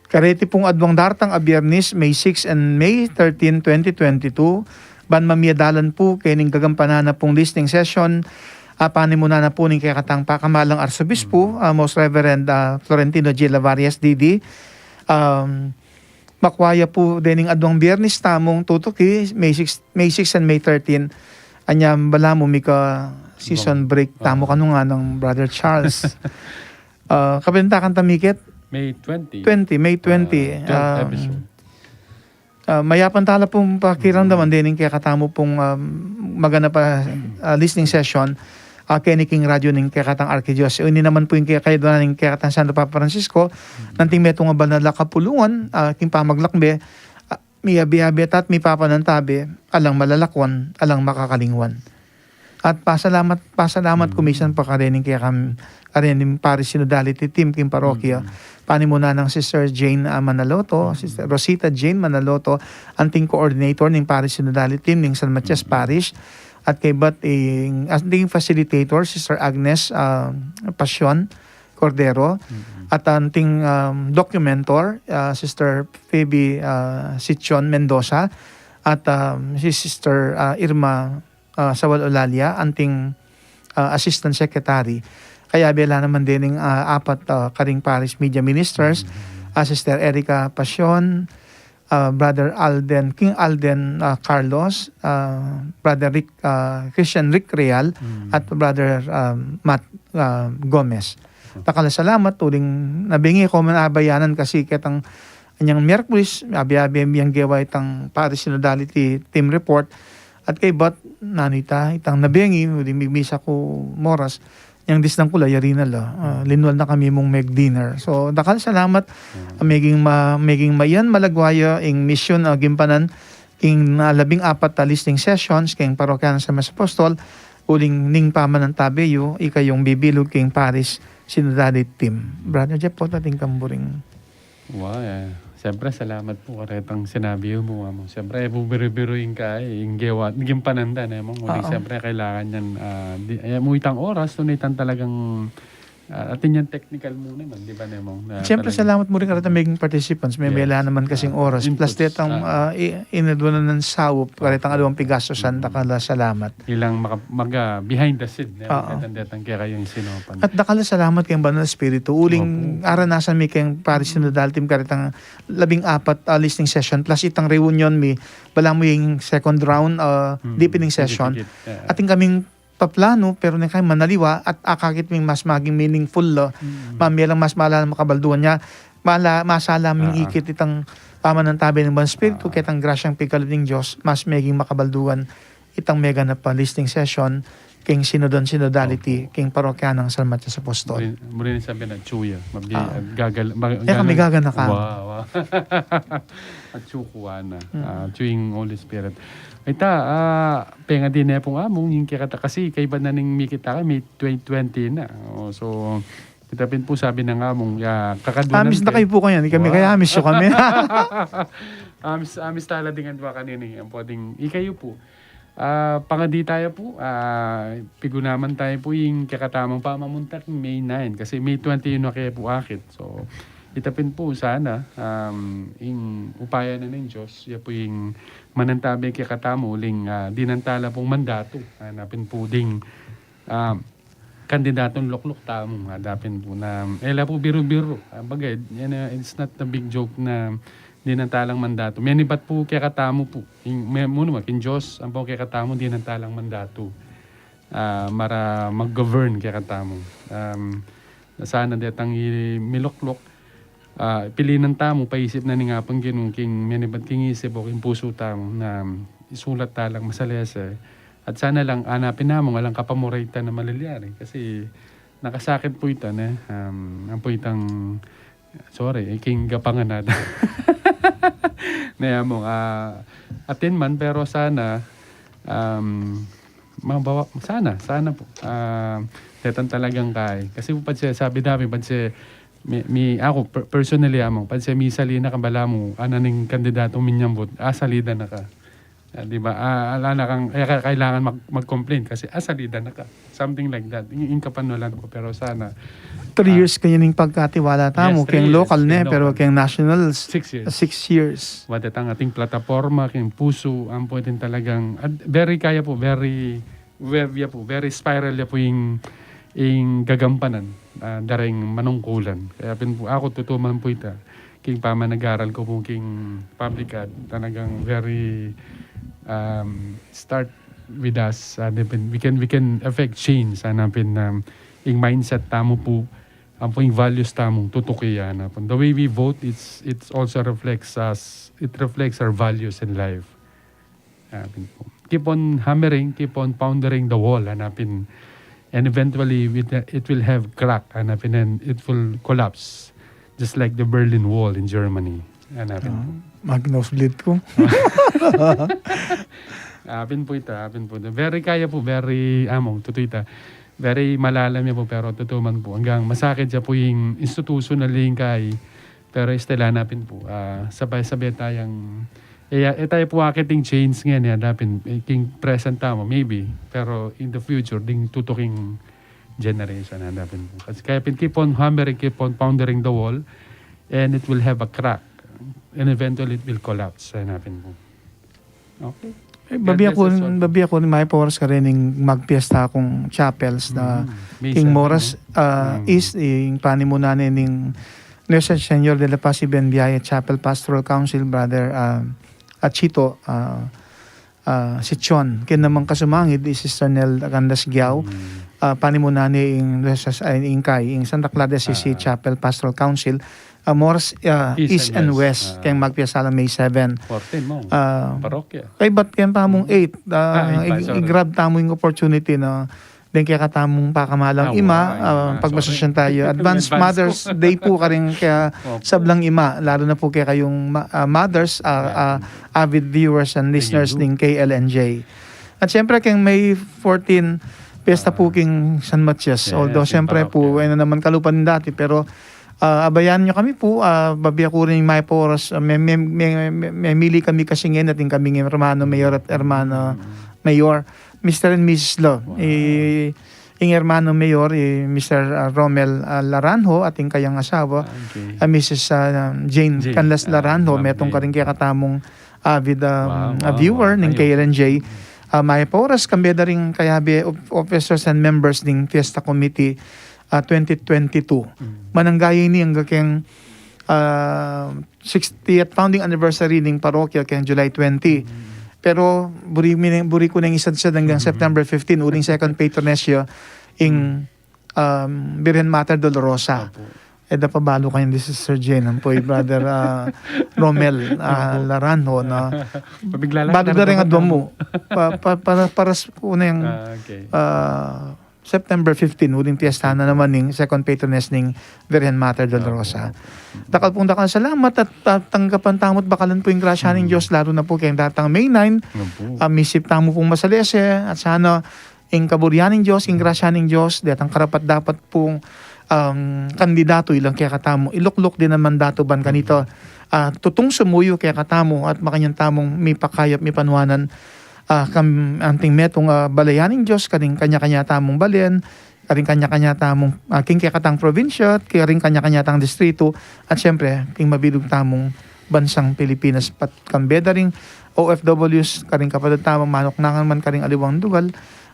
kareti pung aduang dartang a Biyernis, May six and May thirteen, twenty twenty-two, ban mamiadalan pu kening gagampanan na pung listening session, ah, panimunan na pu ning kekatang pakamalang Arsobispo, Mm. ah, Most Reverend, ah, Florentino G. Lavarias, D D. Um, Makuaya pu dening aduang Biyernis tamung tutuki, May six, May six and May thirteen. Anya balamu mika season Long. break tamu Ah. kanu nganang Brother Charles. Ah, kabendakan ta mikit? May twenty. Twenty, May twenty. Ah, twelve Um, episode. ah, mayapan tala pung pakiramdaman Mm. dening kekatamu pung, um, maganap a, ah, listening session. Ah, keni king radyo ning kekatang Arkidiosese. Ini naman pu ing kekayaduanan ning kekatang Santo Papa Francisco, Mm. nanting metung a banal a kapulungan, ah, king pamaglakbe, ah, miyabe-yabe ta't mipapanantabe, alang malalakwan, alang makakalingwan. At pasalamat, pasalamat Mm. ku misan pa karening kekam-, karening Parish Synodality Team king parokya. Mm. Panimunan nang Sister Jane, ah, Manaloto, Mm. Sister Rosita Jane Manaloto, anting coordinator ning Parish Synodality Team ning San Matias Mm. Parish. At kaybat ing, anting facilitator, Sister Agnes, ah, Pasion Cordero. Mm. At anting, um, documentor, ah, Sister Phoebe, ah, Sichon Mendoza. At, um, si Sister, ah, Irma, ah, Sawal Olalia, anting, ah, Assistant Secretary. Kayabe la naman dening, ah, apat, ah, karing Parish Media Ministers, Mm. ah, Sister Erica Pasion, ah, Brother Alden, King Alden, ah, Carlos, ah, Brother Rick, ah, Christian Rick Real, Mm. at Brother, ah, Matt, ah, Gomez. Mm. Dakal a salamat, uling nabingi ko man abayanan kasi ketang, Anyang Miyerkules, abi-abi yang gewa itang Parish Synodality Team Report. At kaybat, nanu ita, itang nabengi, uling migmisa ku moras, yang disnan ku la, yari na la, ah, linwal na kami mung meg-dinner. So, dakal salamat, ah, meging ma-, meging mayan, malagwa ya ing misyon, ah, gimpanan, king, ah, labing apat a listening sessions, king parokya nang San Mateo Apostol, uling ning pamanantabe yu, ikayung bibilug king Parish Synodality Team. Brother Jeff, pota atin kang buring. Wa, eh. Siyempre, salamat pu karetang sinabi mu, Among. Siyempre, e pu biru-biru ing ka-, ing gewa, ing gimpanan da, ne, Among? Uling, oo, siyempre, kailangan yan, ah, di, e mu itang oras, tune itang talagang, ah, atin yang technical mu naman, di ba, ne, Among? Na siyempre, talagang salamat mu rin karetang meging participants, yes, mebela naman kasing, ah, oras. Plus, inputs, detang, ah, ah, i-, inaduan nang saup, karetang, opo, aduang pigastusan, mm, dakal a salamat. Ilang maka-, mag, ah, behind the scene, ne? Oo. Detang, detang kekayung sinopan. At dakal a salamat keng Banal a Espiritu. Uling, opo, aranasan mi keng Parish Synodality Team karetang labing apat, ah, listening session plus itang reunion mi, balamu ing second round, ah, hmm, deepening session. Dikit-dikit. Yeah. Atin kaming paplanu, pero nung kami manaliwa at akakit ming mas maging meaningful, lo. Hmm. Mamye lang mas mala makabalduan ya. Mala, masala ming, ah, ah, ikit itang pamanantabe ning Banal a Espiritu, ah, ketang grasyang pigkalub ning Dios, mas meging makabalduan itang meganap a listening session king Sinodon Synodality, opo, king parokya nang San Mateo Apostol. Murin, murin sabi na, "Chuya, mabdi-, ah, gagal-, mag-, e kami gagal-, gaganaka." Wa, wa. At chukuan na. Mm. Ah, chuing Holy Spirit. Ita, ah, pengadi ne pung Among, ing kekata kasi, kaybat na ning mikit ta kami, twenty twenty na. Oh, so, ita pin pu sabi nang Among, ya, kakadwa na kayu pu kanyan, ikami, ah, kaya amis yu kami. Amis, amis tala ding adwa kanini, ampon ding, ikayu pu. Ah, pangadi taya pu, ah, pigunaman taya pu ing kekatamung pamamunta king May nine, kasi May twenty-one na kaya pu akit. So, ita pin pu sana, um, ing upaya na ning Dios, ya pu ing manantabe kekatamu uling, ah, dinan tala pung mandatu. Ah, na pin pu ding, ah, kandidatun lukluk tamu, ada pin pu na, e la pu biru-biru. Ah, bagay, yan, ah, it's not a big joke na dinan talang mandatu. Menibat pu kekatamu pu. Ing, me-, munu ma, king Dios, ampo kekatamu, dinan talang mandatu. Ah, mara mag-govern kekatamu. Um, sana detang i-, milukluk. Ah, pilinan tamu, paisip na ning Apung Ginu king menibat king isip o king pusu tamu na isulat talang masalese. At sana lang, anapin namu, alang kapamuraitan a malilyari. Kasi nakasakit pu ita, ne? Um, ampo itang, sorry, e, king gapangan nata. Ne, Among, ah, atin man, pero sana, um, mabawa, sana, sana pu. Ah, detang talagang kaya. Kasi pu, padse, sabi dami, padse, mi, mi, aku, per-, personally, Among, padse misali na ka, balamu, anan ing kandidatong minyambut, ah, salida na ka. Ah, di ba? Ah, ala na kang, e, ka-, kailangan mag-, mag-complain kasi, ah, salida na ka. Something like that. Ing, ing kapanuelan ku, pero sana, three, ah, years kanyan ing pagkatiwala tamu, yes, three years, keng local, ne, pero keng national, six years. Six years. Wa, detang ating plataporma, keng pusu, ampo itin talagang, ah, very kaya pu, very web ya pu, very spiral ya pu ing, ing gagampanan, ah, da ring manungkulan. Kaya pin pu, aku tutuman pu ita, king pamanagaral ku pu king public ad, talagang very, um, start with us, ah, di pin, we can, we can affect change, ana pin, um, ing mindset tamu pu, ampo ing values tamu, tutuki ya, ana pin. The way we vote, it's, it's also reflects us, it reflects our values in life. Hanapin pu. Keep on hammering, keep on pounding the wall, hanapin. And eventually, with the, it will have crack, hanapin, and it will collapse, just like the Berlin Wall in Germany. Hanapin pu. Ah, mag-nosebleed ku. Hanapin pu ita, hanapin pu ita. Very kaya pu, very, Among, tutu ita. Very malalam ya pu, pero tutu man pu. Anggang masakit ya pu ing institutional ing kai. Pero este la, hanapin pu, ah, sabay-sabay tayang, e, e tayu pu akit ing change ngeni, hanapin, e, king present tamu, maybe, pero in the future, ding tutuking generation, hanapin pu. Kasi kaya pin, keep on hammering, keep on pounding the wall, and it will have a crack, and eventually it will collapse, hanapin pu. Okay. E, babie ku, babie ku rin mayap a oras karin ing magpiesta kung chapels na king moras, ah, is, ing panimunan ne ning Nuestra Señora de la Paz y Buen Viaje Chapel Pastoral Council, Brother, ah, Achito, ah, ah, Sichon. Ken namang kasumangid, i Sister Nel Agandas Giao, ah, panimunan ne ing Nuestra, ay, ing kai, ing Santa Clara de Assisi Chapel Pastoral Council, ah, Morris, ah, East East and and West. West, Ah. keng magpiesala May seven. Fourteen mo. Ah, Parokya. Kaybat keng tamung Mm. eight, ah, Ah, eight pa, i-, sorry. i-grab tamu ing opportunity na deng kekatamung pakamalang Ah, ima, wa, ah, ima, pagmasusyan sorry. tayu. Advance Advance Mother's ko. Day pu karing kaya Opo. sablang ima, lalu na pu kekayung ma-, ah, mothers, ah, Yeah. ah, avid viewers and Thank listeners you. ning K L N J. At siyempre, keng May fourteen, piyesta pu Ah. king San Matias. Yes, Although, in siyempre pu, Parokya. ayun na naman kalupa ning dati, pero, ah, abayan niyo kami pu, ah, babie ku rin mayap a oras, ah, me-, me-, me-, me-, memili kami kasi ngeni atin kaming hermano mayor at hermana Mm. mayor, Mister and Missus Lo. Wow. I-, ing hermano mayor, i Mister, ah, Romel, ah, Laranjo, atin kayang asawa, Ah, okay. ah, Missus, ah, Jane Jane, Canlas ah, Laranjo, lovely. metung karin kekatamung avid, um, Wow, ah, viewer wow. ning Ayun. K L N J. Ah, mayap a oras, kambe da ring kayabe of-, officers and members ning Fiesta Committee, ah, twenty twenty-two. Mm. Mananggaya ini angga keng, ah, sixtieth founding anniversary ning parokya keng July twenty. Mm. Pero buri mi neng, buri ku neng isadsad anggang Mm. September fifteen, uling second patroness ya ing Mm. um, Birhen Mater Dolorosa. Opo. E da pa balu kayu, this is Sir Jane, ampo i Brother, ah, Romel, ah, Opo. Laranjo, no? Pabigla lang Balu kita da rin nagpapatamo. adwa mu. Pa, pa, para, para s-, una yung, Ah, okay. ah, September fifteen, uling piyesta na naman ning second patroness ning Birhen Mater Dolorosa. Opo. Dakal pung dakal salamat at, ah, tanggapan tamu at bakalan pu ing grasya ning Mm. Diyos, lalu na pu keng datang May nine. Opo. Ah, misip tamu pung masalese at sana ing kaburian ning Dios, ing grasya ning Dios, detang karapat-dapat pung, um, kandidatu ilang kekatamu. Ilukluk din naman datu ban kanita, ah, tutung sumuyu kekatamu at makanyan tamung mipakayap, mipanuanan, ah, kam-, anting metung, ah, balayan ning Dios, karing kanya-kanya tamung balen, karing kanya-kanya tamung, ah, king kekatang probinsya, karing kanya-kanya tang distritu, at siyempre, king mabilug tamung bansang Pilipinas, pat kambe da ring O F Ws, karing kapatad tamung manuknangan man karing aliwang lugal,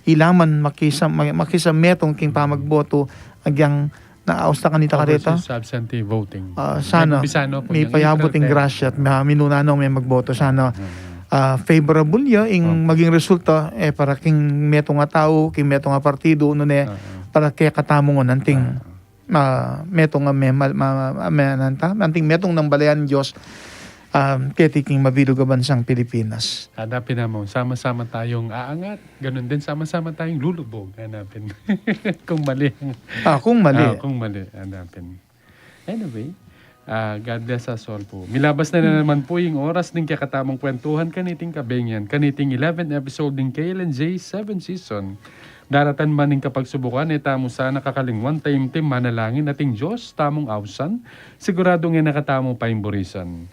ila man makisa-, ma-, makisametung king pamagboto, agyang naaus ta kanita kareta. Overseas absentee voting. Ah, sana Bisano po, mipayabut ing April ten. Grasya at ma-, minuna nong me magboto sana. Mm. Ah, favorable ya ing Opo. maging resulta, e, para king metung a tau, king metung a partidu, nune, Oo. para kekatamu ngan anting Ah. ah, metung a me, ma-, ma-, ma-, me, nanta, anting metung nang balayan ning Dios, um, keti king mabilug a bansang Pilipinas. Hanapin namu, sama-sama tayong aangat, ganun din sama-sama tayong lulubog. Hanapin. Kung mali. Ah, kung mali. Ah, kung mali, hanapin. Anyway, ah, God bless us all po. Milabas na, na naman po yung oras ning kekatamung kwentuhan kaniting Kabengian, kaniting eleventh episode ning K L N J seven season. Daratan man ing kapagsubukan, e tamu sana kakalingwan taimtim manalangin ating Dios tamung ausan. Siguradung e na katamu paimburisan.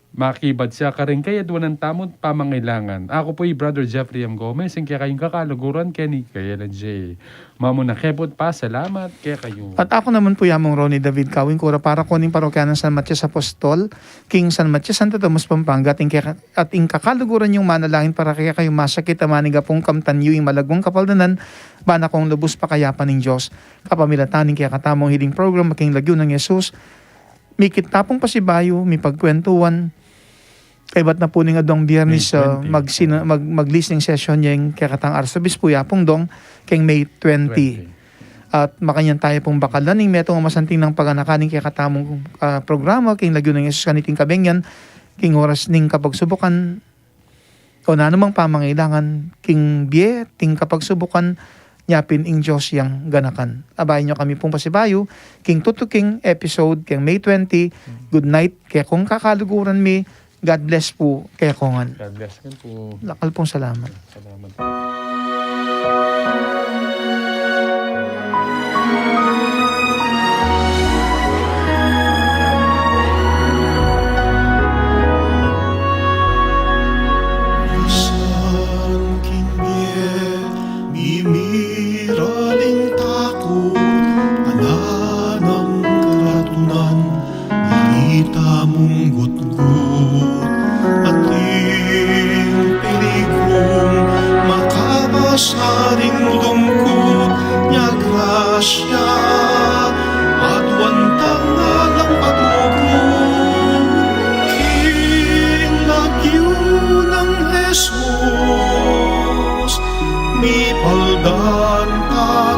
Makibat siya karing kayadwanan tamu't pamangailangan. Aku po i Brother Jeffrey M. Gomez, ing kekayung kakaluguran keni K L N J. Mamuna ke po't pasalamat kekayu. At aku naman po ya mung Ronnie David Kawing, kura paroko ning parokya nang San Matias Apostol, king San Matias, Santo Tomas, Pampanga, at ing keka-, at ing kakaluguran yung manalangin para kekayung masakit a maniga pung kamtan yu ing malagwang kapaldanan, bana kung lubus pakayapan ning Dios. Kapamilatan ning kekatamung healing program, king lagyu nang Jesus, mikit ta pung pasibayu, mipagkwentuan. Kaybat na pu ning adwang Biyernes, May ah, twenty. magsina-, mag-, mag-listening session ya ing kekatang Arsobispo ya pung dong keng May twenty. Twenty. At makanyan tayu pung bakalan ing metung a masanting nang paganakan ning kekatamung, ah, programa, king lagyu nang Jesus kaniting Kabengian, king oras ning kapagsubukan, o nanumang pamangailangan, king bie, king kapagsubukan, nyapin ing Dios yang ganakan. Abayan yu kami pung pasibayu, king tutuking episode, keng May twenty. Good night, kekong kakaluguran mi, God bless pu kekongan. God bless din po. Dakal pung salamat. Salamat. Misan king bie, mimira ling takut, ala nang karatunan, Ita mung gutgut, ating peligrung makabasa ring lungkut nia grasya, aduan tang alang padugu, king lagyu nang Jesus, mipaldan ta.